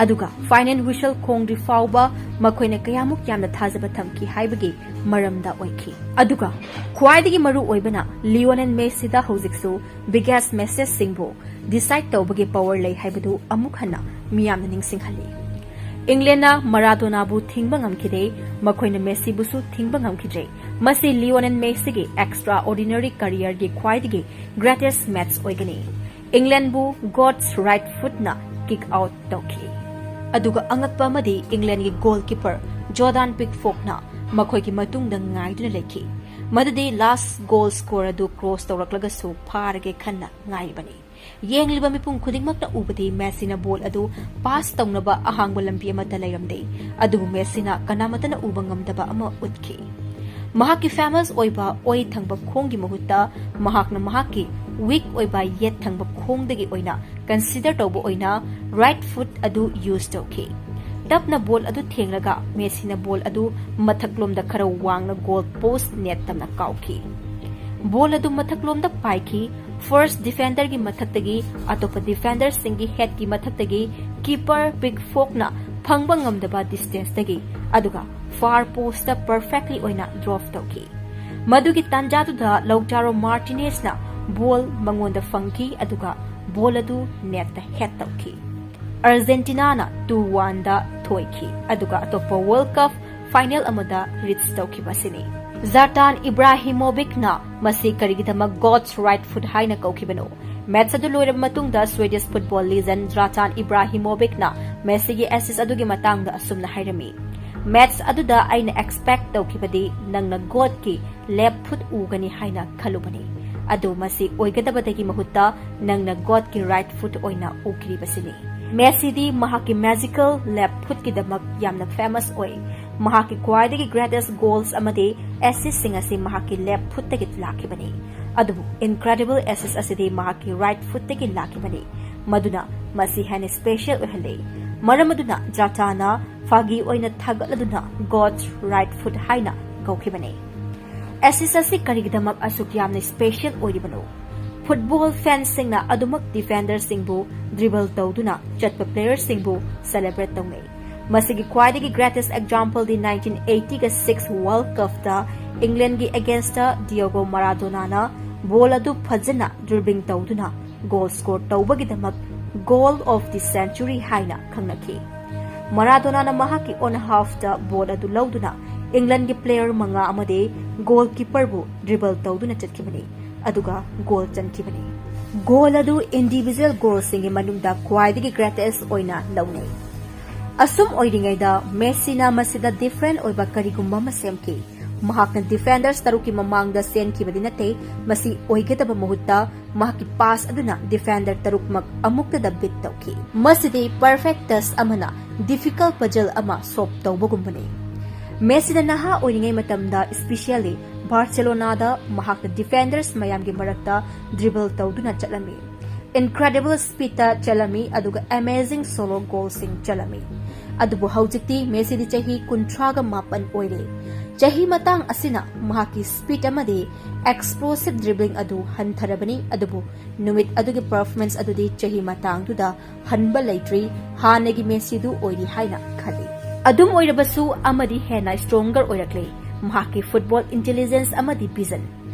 ꯑꯗꯨꯒ ꯐꯥꯏꯅꯦꯜ ꯋꯤꯁꯜ ꯈꯣꯡꯗ꯭ꯔꯤ ꯐꯥꯎꯕ ꯃꯈꯣꯏꯅ ꯀꯌꯥꯃꯨꯛ ꯌꯥꯝꯅ ꯊꯥꯖꯕ ꯊꯝꯈꯤ ꯍꯥꯏꯕꯒꯤ ꯃꯔꯝꯗ ꯑꯣꯏꯈꯤ꯫ ꯑꯗꯨꯒ ꯈ꯭ꯋꯥꯏꯗꯒꯤ ꯃꯔꯨ ꯑꯣꯏꯕꯅ ꯂꯤꯑꯣꯅꯦꯜ ꯃꯦꯁꯤꯗ ꯍꯧꯖꯤꯛꯁꯨ ꯕꯤꯒꯦꯁ ꯃꯦꯁꯦꯖꯁꯤꯡꯕꯨ ꯗꯤꯁꯥꯏꯗ ꯇꯧꯕꯒꯤ ꯄꯋꯔ ꯂꯩ ꯍꯥꯏꯕꯗꯨ ꯑꯃꯨꯛ ꯍꯟꯅ ꯃꯤꯌꯥꯝꯅ ꯅꯤꯡꯁꯤꯡꯍꯜꯂꯤ꯫ ꯏꯪꯂꯦꯟꯅ ꯃꯔꯥꯗꯣꯅꯥꯕꯨ ꯊꯤꯡꯕ ꯉꯝꯈꯤꯗꯦ꯫ ꯃꯈꯣꯏꯅ ꯃꯦꯁꯤꯕꯨꯁꯨ ꯊꯤꯡꯕ ꯉꯝꯈꯤꯗ꯭ꯔꯦ꯫ ꯃꯁꯤ ꯂꯤꯑꯣꯅꯦꯜ ꯃꯦꯁꯤꯒꯤ ꯑꯦꯛꯁꯇ꯭ꯔꯥ ꯑꯣꯔꯗꯤꯅꯔꯤ ꯀꯔꯤꯌꯔꯒꯤ ꯈ꯭ꯋꯥꯏꯗꯒꯤ ꯒ꯭ꯔꯦꯇꯦꯁ ꯃꯦꯠꯆ ꯑꯣꯏꯒꯅꯤ꯫ ꯏꯪꯂꯦꯟꯕꯨ ꯒꯣꯗꯁ ꯔꯥꯏꯠ ꯐꯨꯠꯅ ꯀꯤꯛ ꯑꯥꯎꯠ ꯇꯧꯈꯤ꯫ ꯑꯗꯨꯒ ꯑꯉꯛꯄ ꯑꯃꯗꯤ ꯏꯪꯂꯦꯟꯒꯤ ꯒꯣꯜꯀꯤꯄꯔ ꯖꯣꯔꯗꯥꯟ ꯄꯤꯛꯐꯣꯛꯅ ꯃꯈꯣꯏꯒꯤ ꯃꯇꯨꯡꯗ ꯉꯥꯏꯗꯨꯅ ꯂꯩꯈꯤ꯫ ꯃꯗꯨꯗꯤ ꯂꯥꯁ ꯒꯣꯜ ꯁ꯭ꯀꯣꯔ ꯑꯗꯨ ꯀ꯭ꯔꯣꯁ ꯇꯧꯔꯛꯂꯒꯁꯨ ꯐꯥꯔꯒꯦ ꯈꯟꯅ ꯉꯥꯏꯔꯤꯕꯅꯤ꯫ ꯌꯦꯡꯂꯤꯕ ꯃꯤꯄꯨꯝ ꯈꯨꯗꯤꯡꯃꯛꯅ ꯎꯕꯗꯤ ꯃꯦꯁꯤꯅ ꯕꯣꯜ ꯑꯗꯨ ꯄꯥꯁ ꯇꯧꯅꯕ ꯑꯍꯥꯡꯕ ꯂꯝꯕꯤ ꯑꯃꯠꯇ ꯂꯩꯔꯝꯗꯦ꯫ ꯑꯗꯨꯕꯨ ꯃꯦꯁꯤꯅ ꯀꯅꯥꯃꯠꯇꯅ ꯎꯕ ꯉꯝꯗꯕ ꯑꯃ ꯎꯠꯈꯤ꯫ ꯃꯍꯥꯛꯀꯤ ꯐꯦꯃꯁ ꯑꯣꯏꯕ ꯑꯣꯏ ꯊꯪꯕ ꯈꯣꯡꯒꯤ ꯃꯍꯨꯠꯇ ꯃꯍꯥꯛꯅ ꯃꯍꯥꯛꯀꯤ ꯋꯤꯛ ꯑꯣꯏꯕ ꯌꯦꯠ ꯊꯪꯕ ꯈꯣꯡꯗꯒꯤ ꯑꯣꯏꯅ ꯀꯟꯁꯤꯗꯔ ꯇꯧꯕ ꯑꯣꯏꯅ ꯔꯥꯏꯠ ꯐꯨꯠ ꯑꯗꯨ ꯌꯨꯁ ꯇꯧꯈꯤ꯫ ꯇꯞꯅ ꯕꯣꯜ ꯑꯗꯨ ꯊꯦꯡꯂꯒ ꯃꯦꯁꯤꯅ ꯕꯣꯜ ꯑꯗꯨ ꯃꯊꯛꯂꯣꯝꯗ ꯈꯔ ꯋꯥꯡꯅ ꯒꯣꯜ ꯄꯣꯁ ꯅꯦꯠ ꯇꯝꯅ ꯀꯥꯎꯈꯤ꯫ ꯕꯣꯜ ꯑꯗꯨ ꯃꯊꯛꯂꯣꯝꯗ ꯄꯥꯏꯈꯤ꯫ ꯐꯥꯔꯁ ꯗꯤꯐꯦꯟꯗꯔꯒꯤ ꯃꯊꯛꯇꯒꯤ, ꯑꯇꯣꯞꯄ ꯗꯤꯐꯦꯟꯗꯔꯁꯤꯡꯒꯤ ꯍꯦꯠꯀꯤ ꯃꯊꯛꯇꯒꯤ, ꯀꯤꯄꯔ ꯄꯤꯛꯐꯣꯛꯅ ꯐꯪꯕ ꯉꯝꯗꯕ ꯗꯤꯁꯇꯦꯟꯁꯇꯒꯤ, ꯑꯗꯨꯒ ꯐꯥꯔ ꯄꯣꯁꯇ ꯄꯔꯐꯦꯛꯂꯤ ꯑꯣꯏꯅ ꯗ꯭ꯔꯣꯞ ꯇꯧꯈꯤ꯫ ꯃꯗꯨꯒꯤ ꯇꯥꯟꯖꯥꯗꯨꯗ ꯂꯧꯇꯥꯔꯣ ꯃꯥꯔꯇꯤꯅꯦꯁꯅ ꯕꯣꯜ ꯃꯉꯣꯟꯗ ꯐꯪꯈꯤ, ꯑꯗꯨꯒ ꯕꯣꯜ ꯑꯗꯨ ꯅꯦꯠꯇ ꯍꯦꯠ ꯇꯧꯈꯤ꯫ ꯑꯥꯔꯖꯦꯟꯇꯤꯅꯥꯅ ꯇꯨ ꯋꯥꯟꯗ ꯊꯣꯏꯈꯤ, ꯑꯗꯨꯒ ꯑꯇꯣꯞꯄ ꯋꯥꯔꯜꯗ ꯀꯞ ꯐꯥꯏꯅꯦꯜ ꯑꯃꯗ ꯔꯤꯆ ꯇꯧꯈꯤꯕ ꯑꯁꯤꯅꯤ꯫ ꯖꯥꯇꯥꯟ ꯏꯕ꯭ꯔꯥꯍꯤꯃꯣꯚꯤꯛꯅ ꯃꯁꯤ ꯀꯔꯤꯒꯤꯗꯃꯛ ꯒꯣꯗꯁ ꯔꯥꯏꯠ ꯐꯨꯠ ꯍꯥꯏꯅ ꯀꯧꯈꯤꯕꯅꯣ? ꯃꯦꯠꯆ ꯑꯗꯨ ꯂꯣꯏꯔꯕ ꯃꯇꯨꯡꯗ ꯁ꯭ꯋꯦꯗꯤꯁ ꯐꯨꯠꯕꯣꯜ ꯂꯤꯖꯦꯟ ꯖ꯭ꯔꯥꯇꯥꯟ ꯏꯕ꯭ꯔꯥꯍꯤꯃꯣꯚꯤꯛꯅ ꯃꯦꯁꯤꯒꯤ ꯑꯦꯁꯤꯁ ꯑꯗꯨꯒꯤ ꯃꯇꯥꯡꯗ ꯑꯁꯨꯝꯅ ꯍꯥꯏꯔꯝꯃꯤ, "ꯃꯦꯠꯆ ꯑꯗꯨꯗ ꯑꯩꯅ ꯑꯦꯛꯁꯄꯦꯛ ꯇꯧꯈꯤꯕꯗꯤ ꯅꯪꯅ ꯒꯣꯗꯀꯤ ꯂꯦꯐ ꯐꯨꯠ ꯎꯒꯅꯤ ꯍꯥꯏꯅ ꯈꯜꯂꯨꯕꯅꯤ꯫ ꯑꯗꯨ ꯃꯁꯤ ꯑꯣꯏꯒꯗꯕꯗꯒꯤ ꯃꯍꯨꯠꯇ ꯅꯪꯅ ꯒꯣꯗꯀꯤ ꯔꯥꯏꯠ ꯐꯨꯠ ꯑꯣꯏꯅ ꯎꯈꯤꯔꯤꯕꯁꯤꯅꯤ꯫" ꯃꯦꯁꯤꯗꯤ ꯃꯍꯥꯛꯀꯤ ꯃꯦꯖꯤꯀꯦꯜ ꯂꯦꯐ ꯐꯨꯠꯀꯤꯗꯃꯛ ꯌꯥꯝꯅ ꯐꯦꯃꯁ ꯑꯣꯏ꯫ ꯃꯍꯥꯛꯀꯤ ꯈ꯭ꯋꯥꯏꯗꯒꯤ ꯒ꯭ꯔꯦꯇꯦꯁ ꯒꯣꯜꯁ ꯑꯃꯗꯤ ꯑꯦꯁꯤꯁꯁꯤꯡ ꯑꯁꯤ ꯃꯍꯥꯛꯀꯤ ꯂꯦꯐ ꯐꯨꯠꯇꯒꯤ ꯂꯥꯛꯈꯤꯕꯅꯤ꯫ ꯑꯗꯨꯕꯨ ꯏꯟꯀ꯭ꯔꯦꯗꯤꯕꯜ ꯑꯦꯁꯤꯁ ꯑꯁꯤꯗꯤ ꯃꯍꯥꯛꯀꯤ ꯔꯥꯏꯠ ꯐꯨꯠꯇꯒꯤ ꯂꯥꯛꯈꯤꯕꯅꯤ꯫ ꯃꯗꯨꯅ ꯃꯁꯤ ꯍꯦꯟꯅ ꯁ꯭ꯄꯦꯁꯤꯌꯦꯜ ꯑꯣꯏꯍꯜꯂꯤ꯫ ꯃꯔꯝ ꯑꯗꯨꯅ ꯖꯥꯇꯥꯅ ꯐꯥꯒꯤ ꯑꯣꯏꯅ ꯊꯥꯒꯠꯂꯗꯨꯅ God's right foot ꯍꯥꯏꯅ ꯀꯧꯈꯤꯕꯅꯤ꯫ ꯑꯦꯁꯤꯁ ꯑꯁꯤ ꯀꯔꯤꯒꯤꯗꯃꯛ ꯑꯁꯨꯛ ꯌꯥꯝꯅ ꯁ꯭ꯄꯦꯁꯤꯌꯦꯜ ꯑꯣꯏꯔꯤꯕꯅꯣ? ꯐꯨꯠꯕꯣꯜ ꯐꯦꯟꯁꯤꯡꯅ ꯑꯗꯨꯃꯛ ꯗꯤꯐꯦꯟꯗꯔꯁꯤꯡꯕꯨ ꯗ꯭ꯔꯤꯕꯜ ꯇꯧꯗꯨꯅ ꯆꯠꯄ ꯄ꯭ꯂꯦꯌꯔꯁꯤꯡꯕꯨ ꯁꯦꯂꯦꯕ꯭ꯔꯦꯠ ꯇꯧꯅꯩ꯫ ꯃꯁꯤꯒꯤ ꯈ꯭ꯋꯥꯏꯗꯒꯤ ꯒ꯭ꯔꯦꯇꯦꯁ ꯑꯦꯛꯖꯥꯝꯄꯜꯗꯤ nineteen eighty-six World Cupꯇ ꯏꯪꯂꯦꯟꯒꯤ ꯑꯦꯒꯦꯟꯁꯇ ꯗꯤꯌꯣꯒꯣ ꯃꯔꯥꯗꯣꯅꯥꯅ ꯕꯣꯜ ꯑꯗꯨ ꯐꯖꯅ ꯗ꯭ꯔꯤꯕ꯭ꯂꯤꯡ ꯇꯧꯗꯨꯅ ꯒꯣꯜ ꯁ꯭ꯀꯣꯔ ꯇꯧꯕꯒꯤꯗꯃꯛ Goal of the Century ꯍꯥꯏꯅ ꯈꯪꯅꯈꯤ꯫ ꯃꯔꯥꯗꯣꯅꯥꯅ ꯃꯍꯥꯛꯀꯤ ꯑꯣꯟ ꯍꯥꯐꯇ ꯕꯣꯜ ꯑꯗꯨ ꯂꯧꯗꯨꯅ ꯏꯪꯂꯦꯟꯒꯤ ꯄ꯭ꯂꯦꯌꯔ ꯃꯉꯥ ꯑꯃꯗꯤ ꯒꯣꯜꯀꯤꯄꯔꯕꯨ ꯗ꯭ꯔꯤꯕꯜ ꯇꯧꯗꯨꯅ ꯆꯠꯈꯤꯕꯅꯤ, ꯑꯗꯨꯒ ꯒꯣꯜ ꯆꯟꯈꯤꯕꯅꯤ꯫ ꯒꯣꯜ ꯑꯗꯨ ꯏꯟꯗꯤꯚꯤꯖꯨꯋꯦꯜ ꯒꯣꯜꯁꯤꯡꯒꯤ ꯃꯅꯨꯡꯗ ꯈ꯭ꯋꯥꯏꯗꯒꯤ ꯒ꯭ꯔꯦꯇꯦꯁ ꯑꯣꯏꯅ ꯂꯧꯅꯩ꯫ ꯑꯁꯨꯝ ꯑꯣꯏꯔꯤꯉꯩꯗ ꯃꯦꯁꯤꯅ ꯃꯁꯤꯗ ꯗꯤꯐꯔꯦꯟ ꯑꯣꯏꯕ ꯀꯔꯤꯒꯨꯝꯕ ꯑꯃ ꯁꯦꯝꯈꯤ꯫ ꯃꯍꯥꯛꯅ ꯗꯤꯐꯦꯟꯗꯔꯁ ꯇꯔꯨꯛꯀꯤ ꯃꯃꯥꯡꯗ ꯆꯦꯟꯈꯤꯕꯗꯤ ꯅꯠꯇꯦ, ꯃꯁꯤ ꯑꯣꯏꯒꯗꯕ ꯃꯍꯨꯠꯇ ꯃꯍꯥꯛꯀꯤ ꯄꯥꯁ ꯑꯗꯨꯅ ꯗꯤꯐꯦꯟꯗꯔ ꯇꯔꯨꯛꯃꯛ ꯑꯃꯨꯛꯇꯗ ꯕꯤꯠ ꯇꯧꯈꯤ꯫ ꯃꯁꯤꯗꯤ ꯄꯔꯐꯦꯛꯇ ꯇꯁ ꯑꯃꯅ ꯗꯤꯐꯤꯀꯜ ꯄꯖꯜ ꯑꯃ ꯁꯣꯜꯕ ꯇꯧꯕꯒꯨꯝꯕꯅꯤ꯫ ꯃꯦꯁꯤꯅ ꯅꯍꯥ ꯑꯣꯏꯔꯤꯉꯩ ꯃꯇꯝꯗ, ꯏꯁꯄꯤꯁꯤꯌꯦꯜꯂꯤ ꯕꯥꯔꯁꯦꯂꯣꯅꯥꯗ, ꯃꯍꯥꯛꯅ ꯗꯤꯐꯦꯟꯗꯔꯁ ꯃꯌꯥꯝꯒꯤ ꯃꯔꯛꯇ ꯗ꯭ꯔꯤꯕꯜ ꯇꯧꯗꯨꯅ ꯆꯠꯂꯝꯃꯤ꯫ ꯏꯟꯀ꯭ꯔꯦꯗꯤꯕꯜ ꯁ꯭ꯄꯤꯗꯇ ꯆꯠꯂꯝꯃꯤ, ꯑꯗꯨꯒ ꯑꯦꯃꯦꯖꯤꯡ ꯁꯣꯂꯣ ꯒꯣꯜꯁꯤꯡ ꯆꯠꯂꯝꯃꯤ꯫ ꯑꯗꯨꯕꯨ ꯍꯧꯖꯤꯛꯇꯤ ꯃꯦꯁꯤꯗꯤ ꯆꯍꯤ ꯀꯨꯟꯊ꯭ꯔꯥꯒ ꯃꯥꯄꯟ ꯑꯣꯏꯔꯦ꯫ ꯆꯍꯤ ꯃꯇꯥꯡ ꯑꯁꯤꯅ ꯃꯍꯥꯛꯀꯤ ꯁ꯭ꯄꯤꯗ ꯑꯃꯗꯤ ꯑꯦꯛꯁꯄ꯭ꯂꯣꯁꯤꯚ ꯗ꯭ꯔꯤꯕ꯭ꯂꯤꯡ ꯑꯗꯨ ꯍꯟꯊꯔꯕꯅꯤ, ꯑꯗꯨꯕꯨ ꯅꯨꯃꯤꯠ ꯑꯗꯨꯒꯤ ꯄꯔꯐꯣꯔꯃꯦꯟꯁ ꯑꯗꯨꯗꯤ ꯆꯍꯤ ꯃꯇꯥꯡꯗꯨꯗ ꯍꯟꯕ ꯂꯩꯇ꯭ꯔꯤ, ꯍꯥꯟꯅꯒꯤ ꯃꯦꯁꯤꯗꯨ ꯑꯣꯏꯔꯤ ꯍꯥꯏꯅ ꯈꯜꯂꯤ꯫ ꯑꯗꯨꯝ ꯑꯣꯏꯔꯕꯁꯨ, ꯑꯃꯗꯤ ꯍꯦꯟꯅ ꯁ꯭ꯇ꯭ꯔꯣꯡꯒꯔ ꯑꯣꯏꯔꯛꯂꯦ, ꯃꯍꯥꯛꯀꯤ ꯐꯨꯠꯕꯣꯜ ꯏꯟꯇꯦꯂꯤꯖꯦꯟꯁ ꯑꯃꯗꯤ ꯚꯤꯖꯟ꯫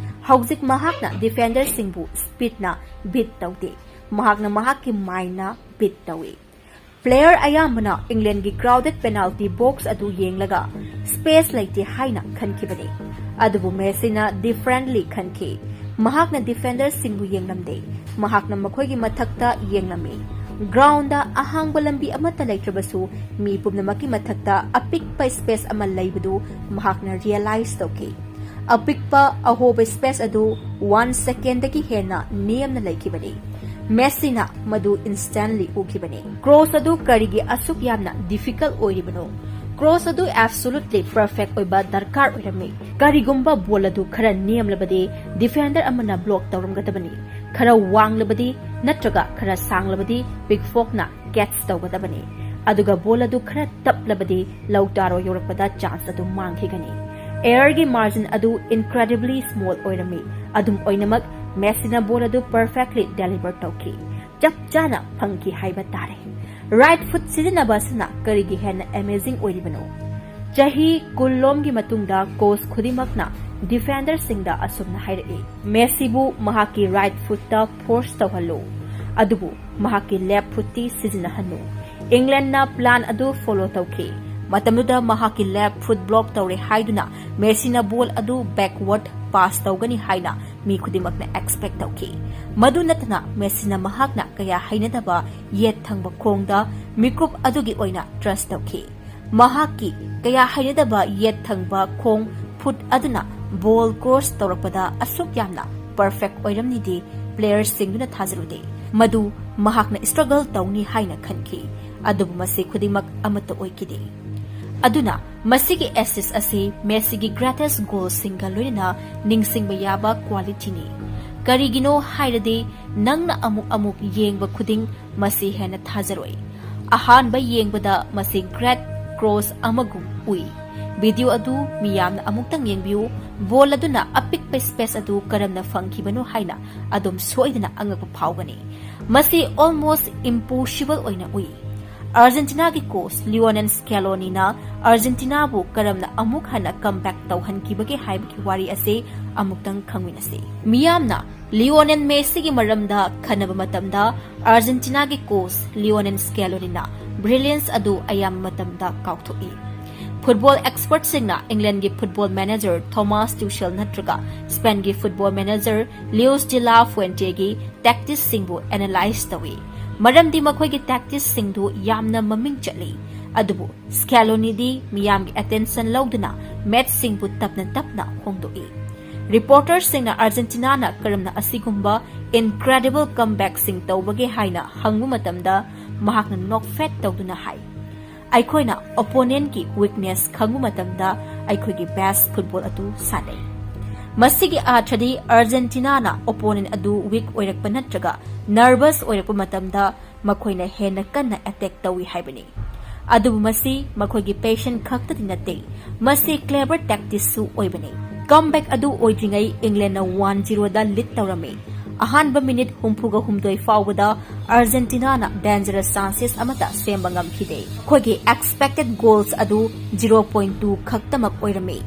ꯍꯧꯖꯤꯛ ꯃꯍꯥꯛꯅ ꯗꯤꯐꯦꯟꯗꯔꯁꯤꯡꯕꯨ ꯁ꯭ꯄꯤꯗꯅ ꯕꯤꯠ ꯇꯧꯗꯦ꯫ ꯃꯍꯥꯛꯅ ꯃꯍꯥꯛꯀꯤ ꯃꯥꯏꯟꯗꯅ ꯕꯤꯠ ꯇꯧꯏ꯫ ꯄ꯭ꯂꯦꯌꯔ ꯑꯌꯥꯝꯕꯅ ꯏꯪꯂꯦꯟꯒꯤ ꯀ꯭ꯔꯥꯎꯗꯦꯗ ꯄꯦꯅꯥꯜꯇꯤ ꯕꯣꯛꯁ ꯑꯗꯨ ꯌꯦꯡꯂꯒ ꯁ꯭ꯄꯦꯁ ꯂꯩꯇꯦ ꯍꯥꯏꯅ ꯈꯟꯈꯤꯕꯅꯤ꯫ ꯑꯗꯨꯕꯨ ꯃꯦꯁꯤꯅ ꯗꯤꯐꯔꯦꯟꯠꯂꯤ ꯈꯟꯈꯤ꯫ ꯃꯍꯥꯛꯅ ꯗꯤꯐꯦꯟꯗꯔꯁꯤꯡꯕꯨ ꯌꯦꯡꯂꯝꯗꯦ꯫ ꯃꯍꯥꯛꯅ ꯃꯈꯣꯏꯒꯤ ꯃꯊꯛꯇ ꯌꯦꯡꯂꯝꯃꯤ꯫ ꯒ꯭ꯔꯥꯎꯟꯗ ꯑꯍꯥꯡꯕ ꯂꯝꯕꯤ ꯑꯃꯠꯇ ꯂꯩꯇ꯭ꯔꯕꯁꯨ, ꯃꯤ ꯄꯨꯝꯅꯃꯛꯀꯤ ꯃꯊꯛꯇ ꯑꯄꯤꯛꯄ ꯁ꯭ꯄꯦꯁ ꯑꯃ ꯂꯩꯕꯗꯨ ꯃꯍꯥꯛꯅ ꯔꯤꯌꯦꯂꯥꯏꯖ ꯇꯧꯈꯤ꯫ ꯑꯄꯤꯛꯄ ꯑꯍꯣꯕ ꯁ꯭ꯄꯦꯁ ꯑꯗꯨ ꯋꯥꯟ ꯁꯦꯀꯦꯟꯗꯒꯤ ꯍꯦꯟꯅ ꯅꯦꯝꯅ ꯂꯩꯈꯤꯕꯅꯤ꯫ ꯃꯦꯁꯤꯅ ꯃꯗꯨ ꯏꯟꯁꯇꯦꯟꯠꯂꯤ ꯎꯈꯤꯕꯅꯤ꯫ ꯀ꯭ꯔꯣꯁ ꯑꯗꯨ ꯀꯔꯤꯒꯤ ꯑꯁꯨꯛ ꯌꯥꯝꯅ ꯗꯤꯐꯤꯀꯜꯠ ꯑꯣꯏꯔꯤꯕꯅꯣ? ꯀ꯭ꯔꯣꯁ ꯑꯗꯨ ꯑꯦꯕꯁꯣꯂꯨꯠꯂꯤ ꯄꯔꯐꯦꯛꯠ ꯑꯣꯏꯕ ꯗꯔꯀꯥꯔ ꯑꯣꯏꯔꯝꯃꯤ꯫ ꯀꯔꯤꯒꯨꯝꯕ ꯕꯣꯜ ꯑꯗꯨ ꯈꯔ ꯅꯦꯝꯂꯕꯗꯤ, ꯗꯤꯐꯦꯟꯗꯔ ꯑꯃꯅ ꯕ꯭ꯂꯣꯛ ꯇꯧꯔꯝꯒꯗꯕꯅꯤ꯫ ꯈꯔ ꯋꯥꯡꯂꯕꯗꯤ ꯅꯠꯇ꯭ꯔꯒ ꯈꯔ ꯁꯥꯡꯂꯕꯗꯤ, ꯄꯤꯛꯐꯣꯛꯅ ꯀꯦꯠꯆ ꯇꯧꯒꯗꯕꯅꯤ꯫ ꯑꯗꯨꯒ ꯕꯣꯜ ꯑꯗꯨ ꯈꯔ ꯇꯞꯂꯕꯗꯤ ꯂꯧꯇꯥꯔꯣ ꯌꯧꯔꯛꯄꯗ ꯆꯥꯟꯁ ꯑꯗꯨ ꯃꯥꯡꯈꯤꯒꯅꯤ꯫ ꯑꯦꯔꯔꯒꯤ ꯃꯥꯔꯖꯤꯟ ꯑꯗꯨ incredibly small ꯑꯣꯏꯔꯝꯃꯤ꯫ ꯑꯗꯨꯝ ꯑꯣꯏꯅꯃꯛ, ꯃꯦꯁꯤꯅ ꯕꯣꯜ ꯑꯗꯨ perfectly deliver ꯇꯧꯈꯤ, ꯆꯞ ꯆꯥꯅ ꯐꯪꯈꯤ ꯍꯥꯏꯕ ꯇꯥꯔꯦ꯫ ꯔꯥꯏꯠ ꯐꯨꯠ ꯁꯤꯖꯤꯟꯅꯕ ꯑꯁꯤꯅ ꯀꯔꯤꯒꯤ ꯍꯦꯟꯅ ꯑꯦꯃꯦꯖꯤꯡ ꯑꯣꯏꯔꯤꯕꯅꯣ? ꯆꯍꯤ ꯀꯨꯟ ꯂꯣꯝꯒꯤ ꯃꯇꯨꯡꯗ ꯀꯣꯆ ꯈꯨꯗꯤꯡꯃꯛꯅ ꯗꯤꯐꯦꯟꯗꯔꯁꯤꯡꯗ ꯑꯁꯨꯝꯅ ꯍꯥꯏꯔꯛꯏ, "ꯃꯦꯁꯤꯕꯨ ꯃꯍꯥꯛꯀꯤ ꯔꯥꯏꯠ ꯐꯨꯠꯇ ꯐꯣꯔꯁ ꯇꯧꯍꯜꯂꯨ, ꯑꯗꯨꯕꯨ ꯃꯍꯥꯛꯀꯤ ꯂꯦꯐ ꯐꯨꯠꯇꯤ ꯁꯤꯖꯤꯟꯅꯍꯟꯅꯨ꯫ ꯏꯪꯂꯦꯟꯅ ꯄ꯭ꯂꯥꯟ ꯑꯗꯨ ꯐꯣꯂꯣ ꯇꯧꯈꯤ꯫ ꯃꯇꯝꯗꯨꯗ ꯃꯍꯥꯛꯀꯤ ꯂꯦꯐ ꯐꯨꯠ ꯕ꯭ꯂꯣꯛ ꯇꯧꯔꯦ ꯍꯥꯏꯗꯨꯅ ꯃꯦꯁꯤꯅ ꯕꯣꯜ ꯑꯗꯨ ꯕꯦꯛꯋꯥꯔꯗ ꯄꯥꯁ ꯇꯧꯒꯅꯤ ꯍꯥꯏꯅ ꯃꯤ ꯈꯨꯗꯤꯡꯃꯛꯅ ꯑꯦꯛꯁꯄꯦꯛ ꯇꯧꯈꯤ꯫ ꯃꯗꯨ ꯅꯠꯇꯅ ꯃꯦꯁꯤꯅ ꯃꯍꯥꯛꯅ ꯀꯌꯥ ꯍꯩꯅꯗꯕ ꯌꯦꯠ ꯊꯪꯕ ꯈꯣꯡꯗ ꯃꯤꯀꯨꯞ ꯑꯗꯨꯒꯤ ꯑꯣꯏꯅ ꯇ꯭ꯔꯁ ꯇꯧꯈꯤ꯫ ꯃꯍꯥꯛꯀꯤ ꯀꯌꯥ ꯍꯩꯅꯗꯕ ꯌꯦꯠ ꯊꯪꯕ ꯈꯣꯡ ꯐꯨꯠ ꯑꯗꯨꯅ ꯕꯣꯜ ꯀ꯭ꯔꯣꯁ ꯇꯧꯔꯛꯄꯗ ꯑꯁꯨꯛ ꯌꯥꯝꯅ ꯄꯔꯐꯦꯛ ꯑꯣꯏꯔꯝꯅꯤꯗꯤ ꯄ꯭ꯂꯦꯌꯔꯁꯤꯡꯗꯨꯅ ꯊꯥꯖꯔꯨꯗꯦ꯫ ꯃꯗꯨ ꯃꯍꯥꯛꯅ ꯁ꯭ꯇ꯭ꯔꯒꯜ ꯇꯧꯅꯤ ꯍꯥꯏꯅ ꯈꯟꯈꯤ꯫ ꯑꯗꯨꯕꯨ ꯃꯁꯤ ꯈꯨꯗꯤꯡꯃꯛ ꯑꯃꯠꯇ ꯑꯣꯏꯈꯤꯗꯦ꯫ ꯑꯗꯨꯅ ꯃꯁꯤꯒꯤ ꯑꯦꯁꯤꯁ ꯑꯁꯤ ꯃꯦꯁꯤꯒꯤ ꯒ꯭ꯔꯦꯇꯦꯁ ꯒꯣꯜꯁꯤꯡꯒ ꯂꯣꯏꯅꯅ ꯅꯤꯡꯁꯤꯡꯕ ꯌꯥꯕ ꯀ꯭ꯋꯥꯂꯤꯇꯤꯅꯤ꯫ ꯀꯔꯤꯒꯤꯅꯣ ꯍꯥꯏꯔꯗꯤ, ꯅꯪꯅ ꯑꯃꯨꯛ ꯑꯃꯨꯛ ꯌꯦꯡꯕ ꯈꯨꯗꯤꯡ ꯃꯁꯤ ꯍꯦꯟꯅ ꯊꯥꯖꯔꯣꯏ꯫ ꯑꯍꯥꯟꯕ ꯌꯦꯡꯕꯗ ꯃꯁꯤ ꯒ꯭ꯔꯦꯠ ꯀ꯭ꯔꯣꯁ ꯑꯃꯒꯨꯝ ꯎꯏ꯫ ꯚꯤꯗꯤꯑꯣ ꯑꯗꯨ ꯃꯤꯌꯥꯝꯅ ꯑꯃꯨꯛꯇꯪ ꯌꯦꯡꯕꯤꯌꯨ꯫ ꯕꯣꯜ ꯑꯗꯨꯅ ꯑꯄꯤꯛꯄ ꯁ꯭ꯄꯦꯁ ꯑꯗꯨ ꯀꯔꯝꯅ ꯐꯪꯈꯤꯕꯅꯣ ꯍꯥꯏꯅ ꯑꯗꯨꯝ ꯁꯣꯏꯗꯅ ꯑꯉꯛꯄ ꯐꯥꯎꯒꯅꯤ꯫ ꯃꯁꯤ almost impossible ꯑꯣꯏꯅ ꯎꯏ꯫ ꯑꯥꯔꯖꯦꯟꯇꯤꯅꯥꯒꯤ ꯀꯣꯆ ꯂꯤꯑꯣꯅꯦꯜ ꯁ꯭ꯀꯦꯂꯣꯅꯤꯅ ꯑꯥꯔꯖꯦꯟꯇꯤꯅꯥꯕꯨ ꯀꯔꯝꯅ ꯑꯃꯨꯛ ꯍꯟꯅ ꯀꯝꯕꯦꯛ ꯇꯧꯍꯟꯈꯤꯕꯒꯦ ꯍꯥꯏꯕꯒꯤ ꯋꯥꯔꯤ ꯑꯁꯤ ꯑꯃꯨꯛꯇꯪ ꯈꯪꯃꯤꯟꯅꯁꯤ꯫ ꯃꯤꯌꯥꯝꯅ ꯂꯤꯑꯣꯅꯦꯜ ꯃꯦꯁꯤꯒꯤ ꯃꯔꯝꯗ ꯈꯟꯅꯕ ꯃꯇꯝꯗ, ꯑꯥꯔꯖꯦꯟꯇꯤꯅꯥꯒꯤ ꯀꯣꯆ ꯂꯤꯑꯣꯅꯦꯜ ꯁ꯭ꯀꯦꯂꯣꯅꯤꯅ ꯕ꯭ꯔꯤꯂꯤꯌꯟꯁ ꯑꯗꯨ ꯑꯌꯥꯝꯕ ꯃꯇꯝꯗ ꯀꯥꯎꯊꯣꯛꯏ꯫ ꯐꯨꯠꯕꯣꯜ ꯑꯦꯛꯁꯄꯔꯠꯁꯤꯡꯅ ꯏꯪꯂꯦꯟꯒꯤ ꯐꯨꯠꯕꯣꯜ ꯃꯦꯅꯦꯖꯔ ꯊꯣꯃꯥꯁ ꯇꯨꯁꯦꯜ ꯅꯠꯇ꯭ꯔꯒ ꯁ꯭ꯄꯦꯟꯒꯤ ꯐꯨꯠꯕꯣꯜ ꯃꯦꯅꯦꯖꯔ ꯂꯤꯌꯣꯁ ꯗꯤ ꯂꯥ ꯐꯨꯑꯦꯟꯇꯦꯒꯤ ꯇꯦꯛꯇꯤꯛꯁꯁꯤꯡꯕꯨ ꯑꯦꯅꯥꯂꯥꯏꯖ ꯇꯧꯏ, ꯃꯔꯝꯗꯤ ꯃꯈꯣꯏꯒꯤ ꯇꯦꯛꯇꯤꯛꯁꯁꯤꯡꯗꯨ ꯌꯥꯝꯅ ꯃꯃꯤꯡ ꯆꯠꯂꯤ꯫ ꯑꯗꯨꯕꯨ ꯁ꯭ꯀꯦꯂꯣꯅꯤꯗꯤ ꯃꯤꯌꯥꯝꯒꯤ ꯑꯦꯇꯦꯟꯁꯟ ꯂꯧꯗꯨꯅ ꯃꯦꯆꯁꯤꯡꯕꯨ ꯇꯞꯅ ꯇꯞꯅ ꯍꯣꯡꯗꯣꯛꯏ꯫ ꯔꯤꯄꯣꯔꯇꯔꯁꯤꯡꯅ ꯑꯥꯔꯖꯦꯟꯇꯤꯅꯥꯅ ꯀꯔꯝꯅ ꯑꯁꯤꯒꯨꯝꯕ incredible ꯀꯝꯕꯦꯛꯁꯤꯡ ꯇꯧꯕꯒꯦ ꯍꯥꯏꯅ ꯍꯪꯕ ꯃꯇꯝꯗ, ꯃꯍꯥꯛꯅ ꯅꯣꯛꯐꯦꯠ ꯇꯧꯗꯨꯅ ꯍꯥꯏ, "ꯑꯩꯈꯣꯏꯅ ꯑꯣꯄꯣꯅꯦꯟꯠꯀꯤ ꯋꯤꯛꯅꯦꯁ ꯈꯪꯕ ꯃꯇꯝꯗ ꯑꯩꯈꯣꯏꯒꯤ ꯕꯦꯁ ꯐꯨꯠꯕꯣꯜ ꯑꯗꯨ ꯁꯥꯟꯅꯩ"꯫ ꯃꯁꯤꯒꯤ ꯑꯥꯔꯊꯗꯤ ꯑꯥꯔꯖꯦꯟꯇꯤꯅꯥꯅ ꯑꯣꯄꯣꯅꯦꯟ ꯑꯗꯨ ꯋꯤꯛ ꯑꯣꯏꯔꯛꯄ ꯅꯠꯇ꯭ꯔꯒ ꯅꯔꯚꯁ ꯑꯣꯏꯔꯛꯄ ꯃꯇꯝꯗ ꯃꯈꯣꯏꯅ ꯍꯦꯟꯅ ꯀꯟꯅ ꯑꯦꯇꯦꯛ ꯇꯧꯏ ꯍꯥꯏꯕꯅꯤ꯫ ꯑꯗꯨꯕꯨ ꯃꯁꯤ ꯃꯈꯣꯏꯒꯤ ꯄꯦꯁꯟ ꯈꯛꯇꯗꯤ ꯅꯠꯇꯦ, ꯃꯁꯤ ꯀ꯭ꯂꯦꯕꯔ ꯇꯦꯛꯇꯤꯛꯁꯨ ꯑꯣꯏꯕꯅꯤ꯫ ꯀꯝꯕꯦꯛ ꯑꯗꯨ ꯑꯣꯏꯗ꯭ꯔꯤꯉꯩ ꯏꯪꯂꯦꯟꯅ ꯋꯥꯟ ꯖꯤꯔꯣꯗ ꯂꯤꯗ ꯇꯧꯔꯝꯃꯤ꯫ ꯑꯍꯥꯟꯕ ꯃꯤꯅꯤꯠ ꯍꯨꯝꯐꯨꯒ ꯍꯨꯝꯗꯣꯏ ꯐꯥꯎꯕꯗ ꯑꯥꯔꯖꯦꯟꯇꯤꯅꯥꯅ ꯗꯦꯟꯖꯔꯁ ꯆꯥꯟꯁꯦꯁ ꯑꯃꯠꯇ ꯁꯦꯝꯕ ꯉꯝꯈꯤꯗꯦ꯫ ꯃꯈꯣꯏꯒꯤ ꯑꯦꯛꯁꯄꯦꯛꯇꯦꯗ ꯒꯣꯜꯁ ꯑꯗꯨ ꯖꯤꯔꯣ ꯄꯣꯏꯟ ꯇꯨ ꯈꯛꯇꯃꯛ ꯑꯣꯏꯔꯝꯃꯤ꯫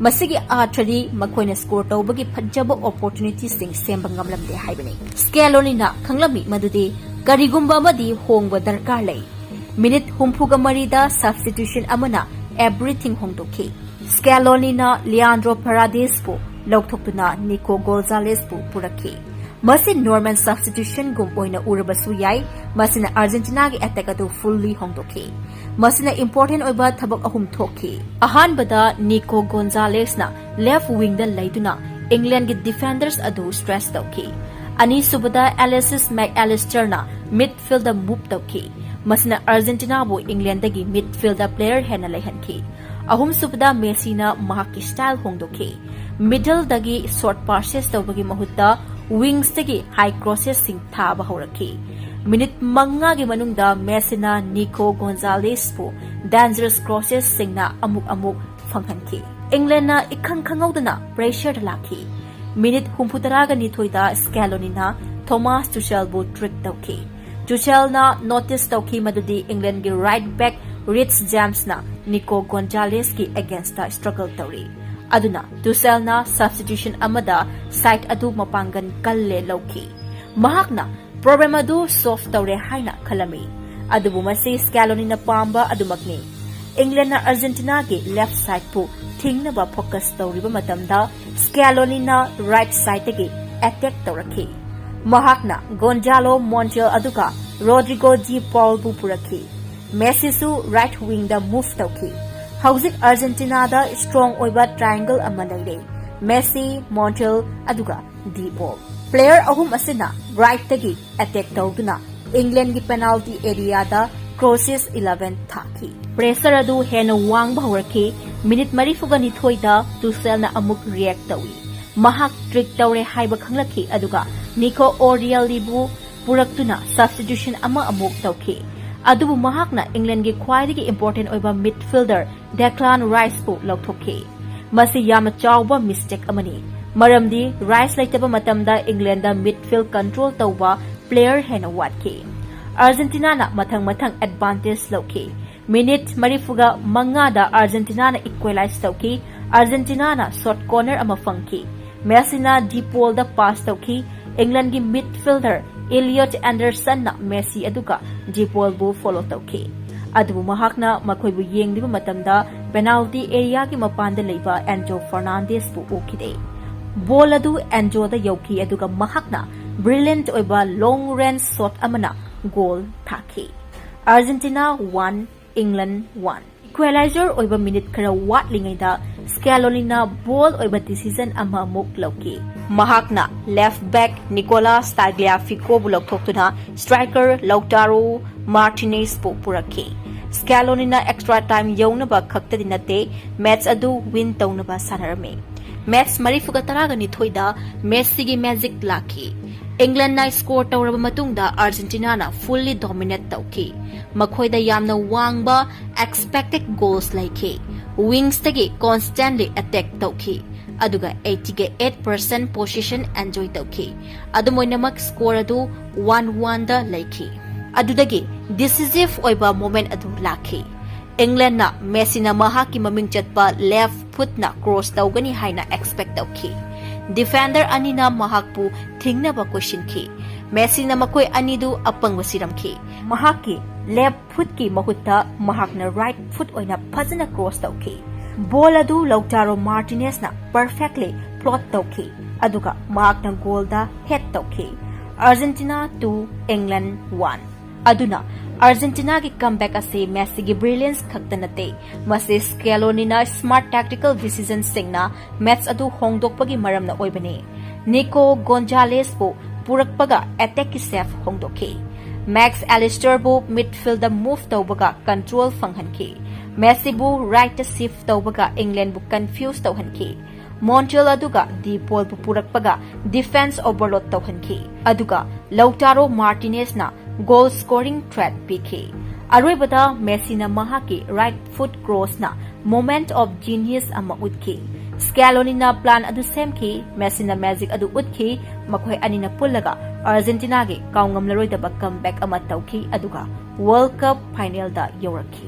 ꯃꯁꯤꯒꯤ ꯑꯥꯔꯊꯗꯤ ꯃꯈꯣꯏꯅ ꯁ꯭ꯀꯣꯔ ꯇꯧꯕꯒꯤ ꯐꯖꯕ ꯑꯣꯄꯣꯔꯆꯨꯅꯤꯇꯤꯁꯤꯡ ꯁꯦꯝꯕ ꯉꯝꯂꯝꯗꯦ ꯍꯥꯏꯕꯅꯤ꯫ ꯁ꯭ꯀꯦꯂꯣꯅꯤꯅ ꯈꯪꯂꯝꯃꯤ ꯃꯗꯨꯗꯤ ꯀꯔꯤꯒꯨꯝꯕ ꯑꯃꯗꯤ ꯍꯣꯡꯕ ꯗꯔꯀꯥꯔ ꯂꯩ꯫ ꯃꯤꯅꯤꯠ ꯍꯨꯝꯐꯨꯒ ꯃꯔꯤꯗ ꯁꯕꯁꯇꯤꯇ꯭ꯌꯨꯁꯟ ꯑꯃꯅ ꯑꯦꯚ꯭ꯔꯤꯊꯤꯡ ꯍꯣꯡꯗꯣꯛꯈꯤ꯫ ꯁ꯭ꯀꯦꯂꯣꯅꯤꯅ ꯂꯤꯌꯥꯟꯗ꯭ꯔꯣ ꯐꯔꯥꯗꯦꯁꯄꯨ ꯂꯧꯊꯣꯛꯇꯨꯅ ꯅꯤꯀꯣ ꯒꯣꯟꯖꯥꯂꯦꯁꯄꯨ ꯄꯨꯔꯛꯈꯤ꯫ ꯃꯁꯤ ꯅꯣꯔꯃꯦꯜ ꯁꯕꯁꯇꯤꯇ꯭ꯌꯨꯁꯟꯒꯨꯝ ꯑꯣꯏꯅ ꯎꯔꯕꯁꯨ ꯌꯥꯏ, ꯃꯁꯤꯅ ꯑꯥꯔꯖꯦꯟꯇꯤꯅꯥꯒꯤ ꯑꯦꯇꯦꯛ ꯑꯗꯨ ꯐꯨꯜꯂꯤ ꯍꯣꯡꯗꯣꯛꯈꯤ꯫ ꯃꯁꯤꯅ ꯏꯝꯄꯣꯔꯇꯦꯟ ꯑꯣꯏꯕ ꯊꯕꯛ ꯑꯍꯨꯝ ꯊꯣꯛꯈꯤ꯫ ꯑꯍꯥꯟꯕꯗ, ꯅꯤꯀꯣ ꯒꯣꯟꯖꯥꯂꯦꯁꯅ ꯂꯦꯐ ꯋꯤꯡꯗ ꯂꯩꯗꯨꯅ ꯏꯪꯂꯦꯟꯒꯤ ꯗꯤꯐꯦꯟꯗꯔꯁ ꯑꯗꯨ ꯁ꯭ꯇ꯭ꯔꯦꯁ ꯇꯧꯈꯤ꯫ ꯑꯅꯤꯁꯨꯕꯗ, ꯑꯦꯂꯦꯛꯁꯤꯁ ꯃꯦꯛ ꯑꯦꯂꯤꯁꯇꯔꯅ ꯃꯤꯗꯐꯤꯜꯗ ꯃꯨꯚ ꯇꯧꯈꯤ꯫ ꯃꯁꯤꯅ ꯑꯥꯔꯖꯦꯟꯇꯤꯅꯥꯕꯨ ꯏꯪꯂꯦꯟꯗꯒꯤ ꯃꯤꯗꯐꯤꯜꯗ ꯄ꯭ꯂꯦꯌꯔ ꯍꯦꯟꯅ ꯂꯩꯍꯟꯈꯤ꯫ ꯑꯍꯨꯝꯁꯨꯕꯗ, ꯃꯦꯁꯤꯅ ꯃꯍꯥꯛꯀꯤ ꯁ꯭ꯇꯥꯏꯜ ꯍꯣꯡꯗꯣꯛꯈꯤ꯫ ꯃꯤꯗꯜꯗꯒꯤ ꯁꯣꯔꯠ ꯄꯥꯁꯦꯁ ꯇꯧꯕꯒꯤ ꯃꯍꯨꯠꯇ ꯋꯤꯡꯁꯇꯒꯤ ꯍꯥꯏ ꯀ꯭ꯔꯣꯁꯦꯁꯁꯤꯡ ꯊꯥꯕ ꯍꯧꯔꯛꯈꯤ꯫ ꯃꯤꯅꯤꯠ ꯃꯉꯥꯒꯤ ꯃꯅꯨꯡꯗ ꯃꯦꯁꯤꯅ ꯅꯤꯀꯣ ꯒꯣꯟꯖꯥꯂꯦꯁꯄꯨ ꯗꯦꯟꯖꯔꯁ ꯀ꯭ꯔꯣꯁꯦꯁꯁꯤꯡꯅ ꯑꯃꯨꯛ ꯑꯃꯨꯛ ꯐꯪꯍꯟꯈꯤ꯫ ꯏꯪꯂꯦꯟꯅ ꯏꯈꯪ ꯈꯪꯍꯧꯗꯅ ꯄ꯭ꯔꯦꯁꯔꯗ ꯂꯥꯛꯈꯤ꯫ ꯃꯤꯅꯤꯠ ꯍꯨꯝꯐꯨꯇꯔꯥꯒ ꯅꯤꯊꯣꯏꯗ ꯁ꯭ꯀꯦꯂꯣꯅꯤꯅ ꯊꯣꯃꯥꯁ ꯇꯨꯁꯦꯜꯕꯨ ꯇ꯭ꯔꯤꯛ ꯇꯧꯈꯤ꯫ ꯇꯨꯁꯦꯜꯅ ꯅꯣꯇꯤꯁ ꯇꯧꯈꯤ ꯃꯗꯨꯗꯤ ꯏꯪꯂꯦꯟꯒꯤ ꯔꯥꯏꯠ ꯕꯦꯛ ꯔꯤꯆ ꯖꯦꯝꯁꯅ ꯅꯤꯀꯣ ꯒꯣꯟꯖꯥꯂꯦꯁꯀꯤ ꯑꯦꯒꯦꯟꯁꯇ ꯁ꯭ꯇ꯭ꯔꯒꯜ ꯇꯧꯔꯤ꯫ ꯑꯗꯨꯅ ꯇꯨꯁꯦꯜꯅ ꯁꯕꯁꯇꯤꯇ꯭ꯌꯨꯁꯟ ꯑꯃꯗ ꯁꯥꯏꯠ ꯑꯗꯨ ꯃꯄꯥꯡꯒꯜ ꯀꯜꯂꯦ ꯂꯧꯈꯤ꯫ ꯃꯍꯥꯛꯅ ꯄ꯭ꯔꯣꯕ꯭ꯂꯦꯝ ꯑꯗꯨ ꯁꯣꯜꯚ ꯇꯧꯔꯦ ꯍꯥꯏꯅ ꯈꯜꯂꯝꯃꯤ꯫ ꯑꯗꯨꯕꯨ ꯃꯁꯤ ꯁ꯭ꯀꯦꯂꯣꯅꯤꯅ ꯄꯥꯝꯕ ꯑꯗꯨꯃꯛꯅꯤ꯫ ꯏꯪꯂꯦꯟꯅ ꯑꯥꯔꯖꯦꯟꯇꯤꯅꯥꯒꯤ ꯂꯦꯐ ꯁꯥꯏꯠꯄꯨ ꯊꯤꯡꯅꯕ ꯐꯣꯀꯁ ꯇꯧꯔꯤꯕ ꯃꯇꯝꯗ ꯁ꯭ꯀꯦꯂꯣꯅꯤꯅ ꯔꯥꯏꯠ ꯁꯥꯏꯠꯇꯒꯤ ꯑꯦꯇꯦꯛ ꯇꯧꯔꯛꯈꯤ꯫ ꯃꯍꯥꯛꯅ ꯒꯣꯟꯖꯥꯂꯣ ꯃꯣꯟꯇꯤꯌꯦꯜ ꯑꯗꯨꯒ ꯔꯣꯗ꯭ꯔꯤꯒꯣ ꯖꯤ ꯄꯥꯎꯜꯕꯨ ꯄꯨꯔꯛꯈꯤ꯫ ꯃꯦꯁꯤꯁꯨ ꯔꯥꯏꯠ ꯋꯤꯡꯗ ꯃꯨꯚ ꯇꯧꯈꯤ꯫ ꯍꯧꯖꯤꯛ ꯑꯥꯔꯖꯦꯟꯇꯤꯅꯥꯗ ꯁ꯭ꯇ꯭ꯔꯣꯡ ꯑꯣꯏꯕ ꯇ꯭ꯔꯥꯏꯑꯦꯡꯒꯜ ꯑꯃ ꯂꯩꯔꯦ, ꯃꯦꯁꯤ, ꯃꯣꯟꯇꯤꯌꯦꯜ ꯑꯗꯨꯒ ꯗꯤ ꯄꯣꯜ꯫ ꯄ꯭ꯂꯦꯌꯔ ꯑꯍꯨꯝ ꯑꯁꯤꯅ ꯔꯥꯏꯠꯇꯒꯤ ꯑꯦꯇꯦꯛ ꯇꯧꯗꯨꯅ ꯏꯪꯂꯦꯟꯒꯤ ꯄꯦꯅꯥꯜꯇꯤ ꯑꯦꯔꯤꯌꯥꯗ ꯀ꯭ꯔꯣꯁꯦꯁ ꯏꯂꯦꯚꯦꯟ ꯊꯥꯈꯤ꯫ ꯄ꯭ꯔꯦꯁꯔ ꯑꯗꯨ ꯍꯦꯟꯅ ꯋꯥꯡꯕ ꯍꯧꯔꯛꯈꯤ꯫ ꯃꯤꯅꯤꯠ ꯃꯔꯤꯐꯨꯒ ꯅꯤꯊꯣꯏꯗ ꯇꯨꯁꯦꯜꯅ ꯑꯃꯨꯛ ꯔꯤꯌꯦꯛ ꯇꯧꯏ꯫ ꯃꯍꯥꯛ trick ꯇꯧꯔꯦ ꯍꯥꯏꯕ ꯈꯪꯂꯛꯈꯤ, ꯑꯗꯨꯒ ꯅꯤꯀꯣ ꯑꯣꯔꯤꯌꯦꯜꯂꯤꯕꯨ ꯄꯨꯔꯛꯇꯨꯅ substitution ꯑꯃ ꯑꯃꯨꯛ ꯇꯧꯈꯤ꯫ ꯑꯗꯨꯕꯨ ꯃꯍꯥꯛꯅ ꯏꯪꯂꯦꯟꯒꯤ ꯈ꯭ꯋꯥꯏꯗꯒꯤ important ꯑꯣꯏꯕ midfielder ꯗꯦꯀ꯭ꯂꯥꯟ ꯔꯥꯏꯁꯄꯨ ꯂꯧꯊꯣꯛꯈꯤ꯫ ꯃꯁꯤ ꯌꯥꯝꯅ ꯆꯥꯎꯕ mistake ꯑꯃꯅꯤ, ꯃꯔꯝꯗꯤ ꯔꯥꯏꯁ ꯂꯩꯇꯕ ꯃꯇꯝꯗ ꯏꯪꯂꯦꯟꯗ midfield control ꯇꯧꯕ player ꯍꯦꯟꯅ ꯋꯥꯠꯈꯤ꯫ ꯑꯥꯔꯖꯦꯟꯇꯤꯅꯥꯅ ꯃꯊꯪ ꯃꯊꯪ advantage ꯂꯧꯈꯤ꯫ ꯃꯤꯅꯤꯠ ꯃꯔꯤꯐꯨꯒ ꯃꯉꯥꯗ ꯑꯥꯔꯖꯦꯟꯇꯤꯅꯥꯅ equalize ꯇꯧꯈꯤ꯫ ꯑꯥꯔꯖꯦꯟꯇꯤꯅꯥꯅ short corner ꯑꯃ ꯐꯪꯈꯤ꯫ ꯃꯦꯁꯤꯅ ꯗꯤꯄꯣꯜꯗ pass ꯇꯧꯈꯤ꯫ ꯏꯪꯂꯦꯟꯒꯤ midfielder ꯏꯂꯤꯌꯣꯠ ꯑꯦꯟꯗꯔꯁꯟꯅ ꯃꯦꯁꯤ ꯑꯗꯨꯒ ꯗꯤꯄꯣꯜꯕꯨ follow ꯇꯧꯈꯤ꯫ ꯑꯗꯨꯕꯨ ꯃꯍꯥꯛꯅ ꯃꯈꯣꯏꯕꯨ ꯌꯦꯡꯂꯤꯕ ꯃꯇꯝꯗ penalty areaꯒꯤ ꯃꯄꯥꯟꯗ ꯂꯩꯕ ꯑꯦꯟꯖꯣ ꯐꯔꯅꯥꯟꯗꯦꯁꯄꯨ ꯎꯈꯤꯗꯦ꯫ ꯕꯣꯜ ꯑꯗꯨ ꯑꯦꯟꯖꯣꯗ ꯌꯧꯈꯤ, ꯑꯗꯨꯒ ꯃꯍꯥꯛꯅ brilliant ꯑꯣꯏꯕ long range shot ꯑꯃꯅ ꯒꯣꯜ ꯊꯥꯈꯤ꯫ ꯑꯥꯔꯖꯦꯟꯇꯤꯅꯥ ꯋꯥꯟ, ꯏꯪꯂꯦꯟ ꯋꯥꯟ꯫ Equalizer ꯑꯣꯏꯕ ꯃꯤꯅꯤꯠ ꯈꯔ ꯋꯥꯠꯂꯤꯉꯩꯗ ꯁ꯭ꯀꯦꯂꯣꯅꯤꯅ bold ꯑꯣꯏꯕ decision ꯑꯃ ꯑꯃꯨꯛ ꯂꯧꯈꯤ꯫ ꯃꯍꯥꯛꯅ left back ꯅꯤꯀꯣꯂꯥꯁ ꯇꯥꯒ꯭ꯂꯤꯌꯥꯐꯤꯀꯣꯕꯨ ꯂꯧꯊꯣꯛꯇꯨꯅ striker ꯂꯧꯇꯥꯔꯣ ꯃꯥꯔꯇꯤꯅꯦꯁꯄꯨ ꯄꯨꯔꯛꯈꯤ꯫ ꯁ꯭ꯀꯦꯂꯣꯅꯤꯅ extra time ꯌꯧꯅꯕ ꯈꯛꯇꯗꯤ ꯅꯠꯇꯦ, match ꯑꯗꯨ win ꯇꯧꯅꯕ ꯁꯥꯟꯅꯔꯝꯃꯤ꯫ Match ꯃꯔꯤꯐꯨꯒ ꯇꯔꯥꯒ ꯅꯤꯊꯣꯏꯗ ꯃꯦꯁꯤꯒꯤ magic ꯂꯥꯛꯈꯤ꯫ ꯏꯪꯂꯦꯟꯅ score ꯇꯧꯔꯕ ꯃꯇꯨꯡꯗ ꯑꯥꯔꯖꯦꯟꯇꯤꯅꯥꯅ fully dominate ꯇꯧꯈꯤ꯫ ꯃꯈꯣꯏꯗ ꯌꯥꯝꯅ ꯋꯥꯡꯕ expected goals ꯂꯩꯈꯤ꯫ Wingsꯇꯒꯤ constantly attack ꯇꯧꯈꯤ, ꯑꯗꯨꯒ eighty eight percent possession enjoy ꯇꯧꯈꯤ꯫ ꯑꯗꯨꯝ ꯑꯣꯏꯅꯃꯛ score ꯑꯗꯨ one one ꯗ ꯂꯩꯈꯤ꯫ ꯑꯗꯨꯗꯒꯤ decisive ꯑꯣꯏꯕ moment ꯑꯗꯨ ꯂꯥꯛꯈꯤ꯫ ꯏꯪꯂꯦꯟꯅ ꯃꯦꯁꯤꯅ ꯃꯍꯥꯛꯀꯤ ꯃꯃꯤꯡ ꯆꯠꯄ left footꯅ cross ꯇꯧꯒꯅꯤ ꯍꯥꯏꯅ expect ꯇꯧꯈꯤ꯫ Defender ꯑꯅꯤꯅ ꯃꯍꯥꯛꯄꯨ ꯊꯤꯡꯅꯕ ꯀꯣꯏꯁꯤꯟꯈꯤ꯫ ꯃꯦꯁꯤꯅ ꯃꯈꯣꯏ ꯑꯅꯤꯗꯨ ꯑꯄꯪꯕ ꯁꯤꯔꯝꯈꯤ꯫ ꯃꯍꯥꯛꯀꯤ left footꯀꯤ ꯃꯍꯨꯠꯇ ꯃꯍꯥꯛꯅ right foot ꯑꯣꯏꯅ ꯐꯖꯅ cross ꯇꯧꯈꯤ꯫ ꯕꯣꯜ ꯑꯗꯨ ꯂꯧꯇꯥꯔꯣ ꯃꯥꯔꯇꯤꯅꯦꯁꯅ perfectly plot ꯇꯧꯈꯤ, ꯑꯗꯨꯒ ꯃꯍꯥꯛꯅ ꯒꯣꯜꯗ head ꯇꯧꯈꯤ꯫ Argentina two, England one꯫ ꯑꯗꯨꯅ ꯑꯥꯔꯖꯦꯟꯇꯤꯅꯥꯒꯤ comeback ꯑꯁꯤ ꯃꯦꯁꯤꯒꯤ brilliance ꯈꯛꯇ ꯅꯠꯇꯦ, ꯃꯁꯤ ꯁ꯭ꯀꯦꯂꯣꯅꯤꯅ smart tactical decisionꯁꯤꯡꯅ match ꯑꯗꯨ ꯍꯣꯡꯗꯣꯛꯄꯒꯤ ꯃꯔꯝꯅ ꯑꯣꯏꯕꯅꯤ꯫ ꯅꯤꯀꯣ ꯒꯣꯟꯖꯥꯂꯦꯁꯄꯨ ꯄꯨꯔꯛꯄꯒ attackꯀꯤ shape ꯍꯣꯡꯗꯣꯛꯈꯤ꯫ ꯃꯦꯛꯁ ꯑꯦꯂꯤꯁꯇꯔꯕꯨ midfieldꯗ move ꯇꯧꯕꯒ control ꯐꯪꯍꯟꯈꯤ꯫ ꯃꯦꯁꯤꯕꯨ rightꯇ shift ꯇꯧꯕꯒ ꯏꯪꯂꯦꯟꯕꯨ confuse ꯇꯧꯍꯟꯈꯤ꯫ ꯃꯣꯟꯇꯤꯌꯦꯜ ꯑꯗꯨꯒ ꯗꯤ ꯄꯣꯜꯕꯨ ꯄꯨꯔꯛꯄꯒ ꯗꯤꯐꯦꯟꯁ ꯑꯣꯚꯔꯂꯣꯗ ꯇꯧꯍꯟꯈꯤ, ꯑꯗꯨꯒ ꯂꯧꯇꯥꯔꯣ ꯃꯥꯔꯇꯤꯅꯦꯁꯅ ꯒꯣꯜ ꯁ꯭ꯀꯣꯔꯤꯡ ꯊ꯭ꯔꯦꯠ ꯄꯤꯈꯤ꯫ ꯑꯔꯣꯏꯕꯗ ꯃꯦꯁꯤꯅ ꯃꯍꯥꯛꯀꯤ ꯔꯥꯏꯠ ꯐꯨꯠ ꯀ꯭ꯔꯣꯁꯅ ꯃꯣꯃꯦꯟꯠ ꯑꯣꯐ ꯖꯤꯅꯤꯌꯁ ꯑꯃ ꯎꯠꯈꯤ꯫ ꯁ꯭ꯀꯦꯂꯣꯅꯤꯅ ꯄ꯭ꯂꯥꯟ ꯑꯗꯨ ꯁꯦꯝꯈꯤ, ꯃꯦꯁꯤꯅ ꯃꯦꯖꯤꯛ ꯑꯗꯨ ꯎꯠꯈꯤ, ꯃꯈꯣꯏ ꯑꯅꯤꯅ ꯄꯨꯜꯂꯒ ꯑꯥꯔꯖꯦꯟꯇꯤꯅꯥꯒꯤ ꯀꯥꯎꯉꯝꯂꯔꯣꯏꯗꯕ ꯀꯝꯕꯦꯛ ꯑꯃ ꯇꯧꯈꯤ, ꯑꯗꯨꯒ ꯋꯥꯔꯜꯗ ꯀꯞ ꯐꯥꯏꯅꯦꯜꯗ ꯌꯧꯔꯛꯈꯤ꯫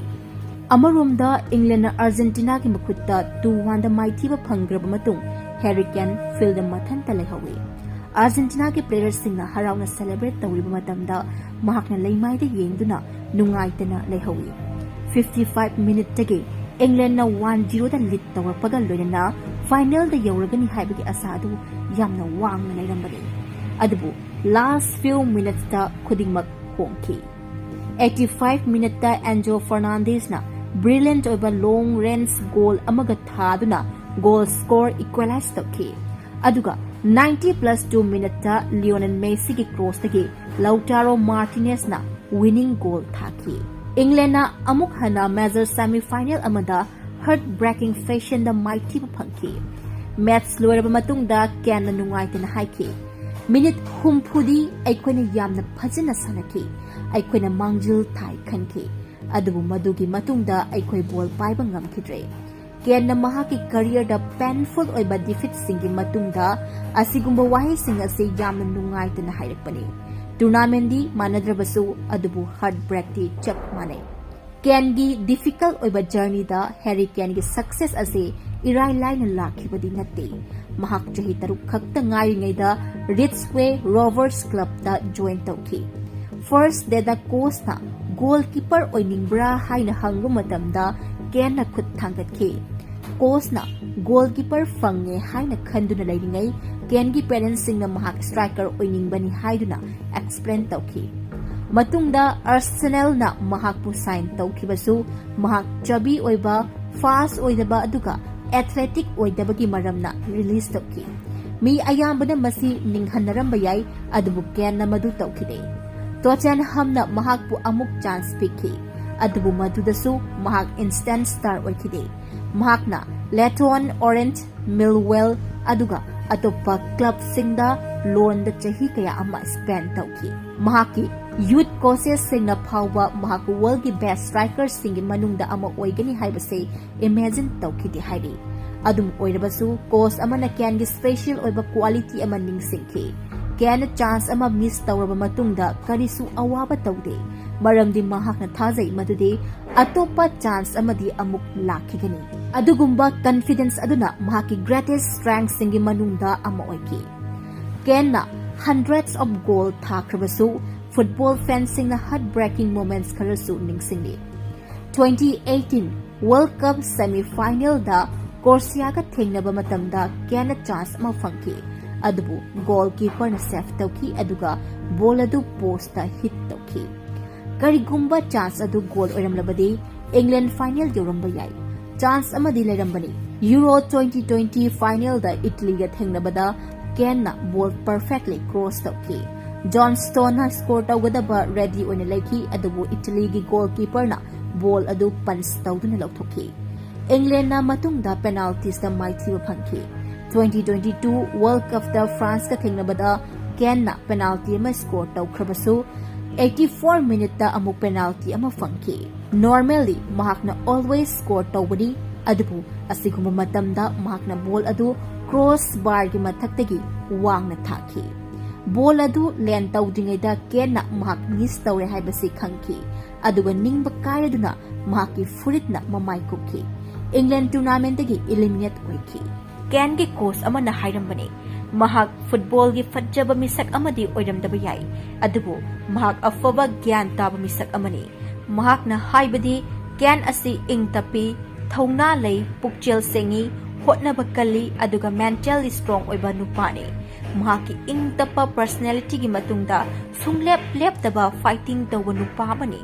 ꯑꯃꯔꯣꯝꯗ ꯏꯪꯂꯦꯟꯅ ꯑꯥꯔꯖꯦꯟꯇꯤꯅꯥꯒꯤ ꯃꯈꯨꯠꯇ ꯇꯨ ꯋꯥꯟꯗ ꯃꯥꯏꯊꯤꯕ ꯐꯪꯈ꯭ꯔꯕ ꯃꯇꯨꯡ ꯍꯦꯔꯤ ꯀꯦꯟ ꯐꯤꯜꯗ ꯃꯊꯟꯇ ꯂꯩꯍꯧꯏ꯫ ꯑꯥꯔꯖꯦꯟꯇꯤꯅꯥꯒꯤ ꯄ꯭ꯂꯦꯌꯔꯁꯤꯡꯅ ꯍꯔꯥꯎꯅ ꯁꯦꯂꯦꯕ꯭ꯔꯦꯠ ꯇꯧꯔꯤꯕ ꯃꯇꯝꯗ ꯃꯍꯥꯛꯅ ꯂꯩꯃꯥꯏꯗ ꯌꯦꯡꯗꯨꯅ ꯅꯨꯡꯉꯥꯏꯇꯅ ꯂꯩꯍꯧꯏ꯫ ꯐꯤꯐꯇꯤ ꯐꯥꯏꯚ ꯃꯤꯅꯤꯠꯇꯒꯤ ꯏꯪꯂꯦꯟꯅ ꯋꯥꯟ ꯖꯤꯔꯣꯗ ꯂꯤꯗ ꯇꯧꯔꯛꯄꯒ ꯂꯣꯏꯅꯅ ꯐꯥꯏꯅꯦꯜꯗ ꯌꯧꯔꯒꯅꯤ ꯍꯥꯏꯕꯒꯤ ꯑꯁꯥ ꯑꯗꯨ ꯌꯥꯝꯅ ꯋꯥꯡꯅ ꯂꯩꯔꯝꯕꯅꯤ꯫ ꯑꯗꯨꯕꯨ ꯂꯥꯁ ꯐ꯭ꯌꯨ ꯃꯤꯅꯤꯠꯁꯇ ꯈꯨꯗꯤꯡꯃꯛ ꯍꯣꯡꯈꯤ꯫ ꯑꯩꯠꯇꯤ ꯐꯥꯏꯚ ꯃꯤꯅꯤꯠꯇ ꯑꯦꯟꯖꯣ ꯐꯔꯅꯥꯟꯗꯦꯁꯅ ꯕ꯭ꯔꯤꯂꯤꯌꯟꯠ ꯑꯣꯏꯕ ꯂꯣꯡ ꯔꯦꯟꯖ ꯒꯣꯜ ꯑꯃꯒ ꯊꯥꯗꯨꯅ ꯒꯣꯜ ꯁ꯭ꯀꯣꯔ ꯏꯀ꯭ꯋꯦꯂꯥꯏꯖ ꯇꯧꯈꯤ꯫ ꯑꯗꯨꯒ ꯅꯥꯏꯟꯇꯤ ꯄ꯭ꯂꯁ ꯇꯨ ꯃꯤꯅꯤꯠꯇ ꯂꯤꯑꯣꯅꯦꯜ ꯃꯦꯁꯤꯒꯤ ꯀ꯭ꯔꯣꯁꯇꯒꯤ ꯂꯧꯇꯥꯔꯣ ꯃꯥꯔꯇꯤꯅꯦꯁꯅ ꯋꯤꯅꯤꯡ ꯒꯣꯜ ꯊꯥꯈꯤ꯫ ꯏꯪꯂꯦꯟꯅ ꯑꯃꯨꯛ ꯍꯟꯅ ꯃꯦꯖꯔ ꯁꯦꯃꯤ ꯐꯥꯏꯅꯦꯜ ꯑꯃꯗ ꯍꯥꯔꯠ ꯕ꯭ꯔꯦꯀꯤꯡ ꯐꯦꯁꯟꯗ ꯃꯥꯏꯊꯤꯕ ꯐꯪꯈꯤ꯫ ꯃꯦꯠꯆ ꯂꯣꯏꯔꯕ ꯃꯇꯨꯡꯗ ꯀꯦꯟꯅ ꯅꯨꯡꯉꯥꯏꯇꯅ ꯍꯥꯏꯈꯤ, "ꯃꯤꯅꯤꯠ ꯍꯨꯝꯐꯨꯗꯤ ꯑꯩꯈꯣꯏꯅ ꯌꯥꯝꯅ ꯐꯖꯅ ꯁꯥꯟꯅꯈꯤ꯫ ꯑꯩꯈꯣꯏꯅ ꯃꯥꯡꯖꯤꯜ ꯊꯥꯏ ꯈꯟꯈꯤ, ꯑꯗꯨꯕꯨ ꯃꯗꯨꯒꯤ ꯃꯇꯨꯡꯗ ꯑꯩꯈꯣꯏ ꯕꯣꯜ ꯄꯥꯏꯕ ꯉꯝꯈꯤꯗ꯭ꯔꯦ꯫" ꯀꯦꯟꯅ ꯃꯍꯥꯛꯀꯤ ꯀꯔꯤꯌꯔꯗ ꯄꯦꯟꯐꯨꯜ ꯑꯣꯏꯕ ꯗꯤꯐꯤꯠꯁꯤꯡꯒꯤ ꯃꯇꯨꯡꯗ ꯑꯁꯤꯒꯨꯝꯕ ꯋꯥꯍꯩꯁꯤꯡ ꯑꯁꯤ ꯌꯥꯝꯅ ꯅꯨꯡꯉꯥꯏꯇꯅ ꯍꯥꯏꯔꯛꯄꯅꯤ꯫ ꯇꯨꯔꯅꯥꯃꯦꯟꯗꯤ ꯃꯥꯟꯅꯗ꯭ꯔꯕꯁꯨ, ꯑꯗꯨꯕꯨ ꯍꯥꯔꯠ ꯕ꯭ꯔꯦꯛꯇꯤ ꯆꯞ ꯃꯥꯟꯅꯩ꯫ ꯀꯦꯟꯒꯤ ꯗꯤꯐꯤꯀꯜꯠ ꯑꯣꯏꯕ ꯖꯔꯅꯤꯗ ꯍꯦꯔꯤ ꯀꯦꯟꯒꯤ ꯁꯛꯁꯦꯁ ꯑꯁꯤ ꯏꯔꯥꯏ ꯂꯥꯏꯅ ꯂꯥꯛꯈꯤꯕꯗꯤ ꯅꯠꯇꯦ꯫ ꯃꯍꯥꯛ ꯆꯍꯤ ꯇꯔꯨꯛ ꯈꯛꯇ ꯉꯥꯏꯔꯤꯉꯩꯗ ꯔꯤꯗꯁꯋꯦ ꯔꯣꯚꯔꯁ ꯀ꯭ꯂꯕꯇ ꯖꯣꯏꯟ ꯇꯧꯈꯤ꯫ ꯐꯥꯔꯁ ꯗꯦꯗ ꯀꯣꯆꯅ "ꯒꯣꯜ ꯀꯤꯄꯔ ꯑꯣꯏꯅꯤꯡꯕ꯭ꯔꯥ?" ꯍꯥꯏꯅ ꯍꯪꯕ ꯃꯇꯝꯗ ꯀꯦꯟꯅ ꯈꯨꯠ ꯊꯥꯡꯒꯠꯈꯤ꯫ ꯀꯣꯆꯅ "ꯒꯣꯜ ꯀꯤꯄꯔ ꯐꯪꯉꯦ" ꯍꯥꯏꯅ ꯈꯟꯗꯨꯅ ꯂꯩꯔꯤꯉꯩ, ꯀꯦꯟꯒꯤ ꯄꯦꯔꯦꯟꯁꯁꯤꯡꯅ ꯃꯍꯥꯛ ꯁ꯭ꯇ꯭ꯔꯥꯏꯀꯔ ꯑꯣꯏꯅꯤꯡꯕꯅꯤ ꯍꯥꯏꯗꯨꯅ ꯑꯦꯛꯁꯄ꯭ꯂꯦꯟ ꯇꯧꯈꯤ꯫ ꯃꯇꯨꯡꯗ ꯑꯥꯔꯁꯦꯅꯦꯜꯅ ꯃꯍꯥꯛꯄꯨ ꯁꯥꯏꯟ ꯇꯧꯈꯤꯕꯁꯨ ꯃꯍꯥꯛ ꯆꯕꯤ ꯑꯣꯏꯕ, ꯐꯥꯁ ꯑꯣꯏꯗꯕ ꯑꯗꯨꯒ ꯑꯦꯊꯂꯦꯇꯤꯛ ꯑꯣꯏꯗꯕꯒꯤ ꯃꯔꯝꯅ ꯔꯤꯂꯤꯖ ꯇꯧꯈꯤ꯫ ꯃꯤ ꯑꯌꯥꯝꯕꯅ ꯃꯁꯤ ꯅꯤꯡꯍꯟꯅꯔꯝꯕ ꯌꯥꯏ, ꯑꯗꯨꯕꯨ ꯀꯦꯟꯅ ꯃꯗꯨ ꯇꯧꯈꯤꯗꯦ꯫ ꯇꯣꯇꯦꯟꯍꯝꯅ ꯃꯍꯥꯛꯄꯨ ꯑꯃꯨꯛ ꯆꯥꯟꯁ ꯄꯤꯈꯤ, ꯑꯗꯨꯕꯨ ꯃꯗꯨꯗꯁꯨ ꯃꯍꯥꯛ ꯏꯟꯁꯇꯦꯟꯠ ꯁ꯭ꯇꯥꯔ ꯑꯣꯏꯈꯤꯗꯦ꯫ ꯃꯍꯥꯛꯅ Leyton Orient, Millwall, ꯑꯗꯨꯒ ꯑꯇꯣꯞꯄ clubꯁꯤꯡꯗ loanꯗ ꯆꯍꯤ ꯀꯌꯥ ꯑꯃ spend ꯇꯧꯈꯤ꯫ ꯃꯍꯥꯛꯀꯤ youth coachesꯁꯤꯡꯅ ꯐꯥꯎꯕ ꯃꯍꯥꯛ worldꯒꯤ best strikerꯁꯤꯡꯒꯤ ꯃꯅꯨꯡꯗ ꯑꯃ ꯑꯣꯏꯒꯅꯤ ꯍꯥꯏꯕꯁꯤ imagine ꯇꯧꯈꯤꯗꯦ ꯍꯥꯏꯔꯤ꯫ ꯑꯗꯨꯝ ꯑꯣꯏꯔꯕꯁꯨ, coach ꯑꯃꯅ Kaneꯒꯤ special ꯑꯣꯏꯕ quality ꯑꯃ ꯅꯤꯡꯁꯤꯡꯈꯤ꯫ Kaneꯅ chance ꯑꯃ miss ꯇꯧꯔꯕ ꯃꯇꯨꯡꯗ ꯀꯔꯤꯁꯨ ꯑꯋꯥꯕ ꯇꯧꯗꯦ, ꯃꯔꯝꯗꯤ ꯃꯍꯥꯛꯅ ꯊꯥꯖꯩ ꯃꯗꯨꯗꯤ ꯑꯇꯣꯞꯄ chance ꯑꯃꯗꯤ ꯑꯃꯨꯛ ꯂꯥꯛꯈꯤꯒꯅꯤ꯫ ꯑꯗꯨꯒꯨꯝꯕ confidence ꯑꯗꯨꯅ ꯃꯍꯥꯛꯀꯤ greatest strengthꯁꯤꯡꯒꯤ ꯃꯅꯨꯡꯗ ꯑꯃ ꯑꯣꯏꯈꯤ꯫ Kaneꯅ hundreds of goal ꯊꯥꯈ꯭ꯔꯕꯁꯨ, football fanꯁꯤꯡꯅ heartbreaking moments ꯈꯔꯁꯨ ꯅꯤꯡꯁꯤꯡꯂꯤ꯫ Twenty eighteen World Cup semi finalꯗ Croatiaꯒ ꯊꯦꯡꯅꯕ ꯃꯇꯝꯗ Kaneꯅ chance ꯑꯃ ꯐꯪꯈꯤ, ꯑꯗꯨꯕꯨ goalkeeperꯅ save ꯇꯧꯈꯤ, ꯑꯗꯨꯒ ball ꯑꯗꯨ postꯇ hit ꯇꯧꯈꯤ꯫ ꯀꯔꯤꯒꯨꯝꯕ chance ꯑꯗꯨ goal ꯑꯣꯏꯔꯝꯂꯕꯗꯤ, England final ꯌꯧꯔꯝꯕ ꯌꯥꯏ꯫ Chance ꯑꯃꯗꯤ ꯂꯩꯔꯝꯕꯅꯤ꯫ Euro twenty twenty finalꯗ Italyꯒ ꯊꯦꯡꯅꯕꯗ Kaneꯅ ball perfectly cross ꯇꯧꯈꯤ꯫ John Stonesꯅ score ꯇꯧꯒꯗꯕ ready ꯑꯣꯏꯅ ꯂꯩꯈꯤ, ꯑꯗꯨꯕꯨ Italyꯒꯤ goalkeeperꯅ ball ꯑꯗꯨ punch ꯇꯧꯗꯨꯅ ꯂꯧꯊꯣꯛꯈꯤ꯫ Englandꯅ ꯃꯇꯨꯡꯗ penaltiesꯇ ꯃꯥꯏꯊꯤꯕ ꯐꯪꯈꯤ꯫ Twenty twenty-two World Cupꯇ Franceꯀ ꯊꯦꯡꯅꯕꯗ Kaneꯅ penalty ꯑꯃ score ꯇꯧꯈ꯭ꯔꯕꯁꯨ, eighty-four minuteꯇ ꯑꯃꯨꯛ penalty ꯑꯃ ꯐꯪꯈꯤ꯫ Normally ꯃꯍꯥꯛꯅ always score ꯇꯧꯕꯅꯤ, ꯑꯗꯨꯕꯨ ꯑꯁꯤꯒꯨꯝꯕ ꯃꯇꯝꯗ ꯃꯍꯥꯛꯅ ball ꯑꯗꯨ crossbarꯒꯤ ꯃꯊꯛꯇꯒꯤ ꯋꯥꯡꯅ ꯊꯥꯈꯤ꯫ Ball ꯑꯗꯨ land ꯇꯧꯗ꯭ꯔꯤꯉꯩꯗ Kaneꯅ ꯃꯍꯥꯛ miss ꯇꯧꯔꯦ ꯍꯥꯏꯕꯁꯤ ꯈꯪꯈꯤ, ꯑꯗꯨꯒ ꯅꯤꯡꯕ ꯀꯥꯏꯔꯗꯨꯅ ꯃꯍꯥꯛꯀꯤ ꯐꯨꯔꯤꯠꯅ ꯃꯃꯥꯏ ꯀꯨꯞꯈꯤ꯫ England tournamentꯇꯒꯤ eliminate ꯑꯣꯏꯈꯤ꯫ Kaneꯒꯤ coach ꯑꯃꯅ ꯍꯥꯏꯔꯝꯕꯅꯤ, ꯃꯍꯥꯛ footballꯒꯤ ꯐꯖꯕ ꯃꯤꯁꯛ ꯑꯃꯗꯤ ꯑꯣꯏꯔꯝꯗꯕ ꯌꯥꯏ, ꯑꯗꯨꯕꯨ ꯃꯍꯥꯛ ꯑꯐꯕ ꯒ꯭ꯌꯥꯟ ꯇꯥꯕ ꯃꯤꯁꯛ ꯑꯃꯅꯤ꯫ ꯃꯍꯥꯛꯅ ꯍꯥꯏꯕꯗꯤ, Kane ꯑꯁꯤ ꯏꯪ ꯇꯞꯄꯤ, ꯊꯧꯅꯥ ꯂꯩ, ꯄꯨꯛꯆꯦꯜ ꯁꯦꯡꯏ, ꯍꯣꯠꯅꯕ ꯀꯜꯂꯤ, ꯑꯗꯨꯒ mentally strong ꯑꯣꯏꯕ ꯅꯨꯄꯥꯅꯤ꯫ ꯃꯍꯥꯛꯀꯤ ꯏꯪ ꯇꯞꯄ personalityꯒꯤ ꯃꯇꯨꯡꯗ ꯁꯨꯡꯂꯦꯞ ꯂꯦꯞꯇꯕ fighting ꯇꯧꯕ ꯅꯨꯄꯥ ꯑꯃꯅꯤ꯫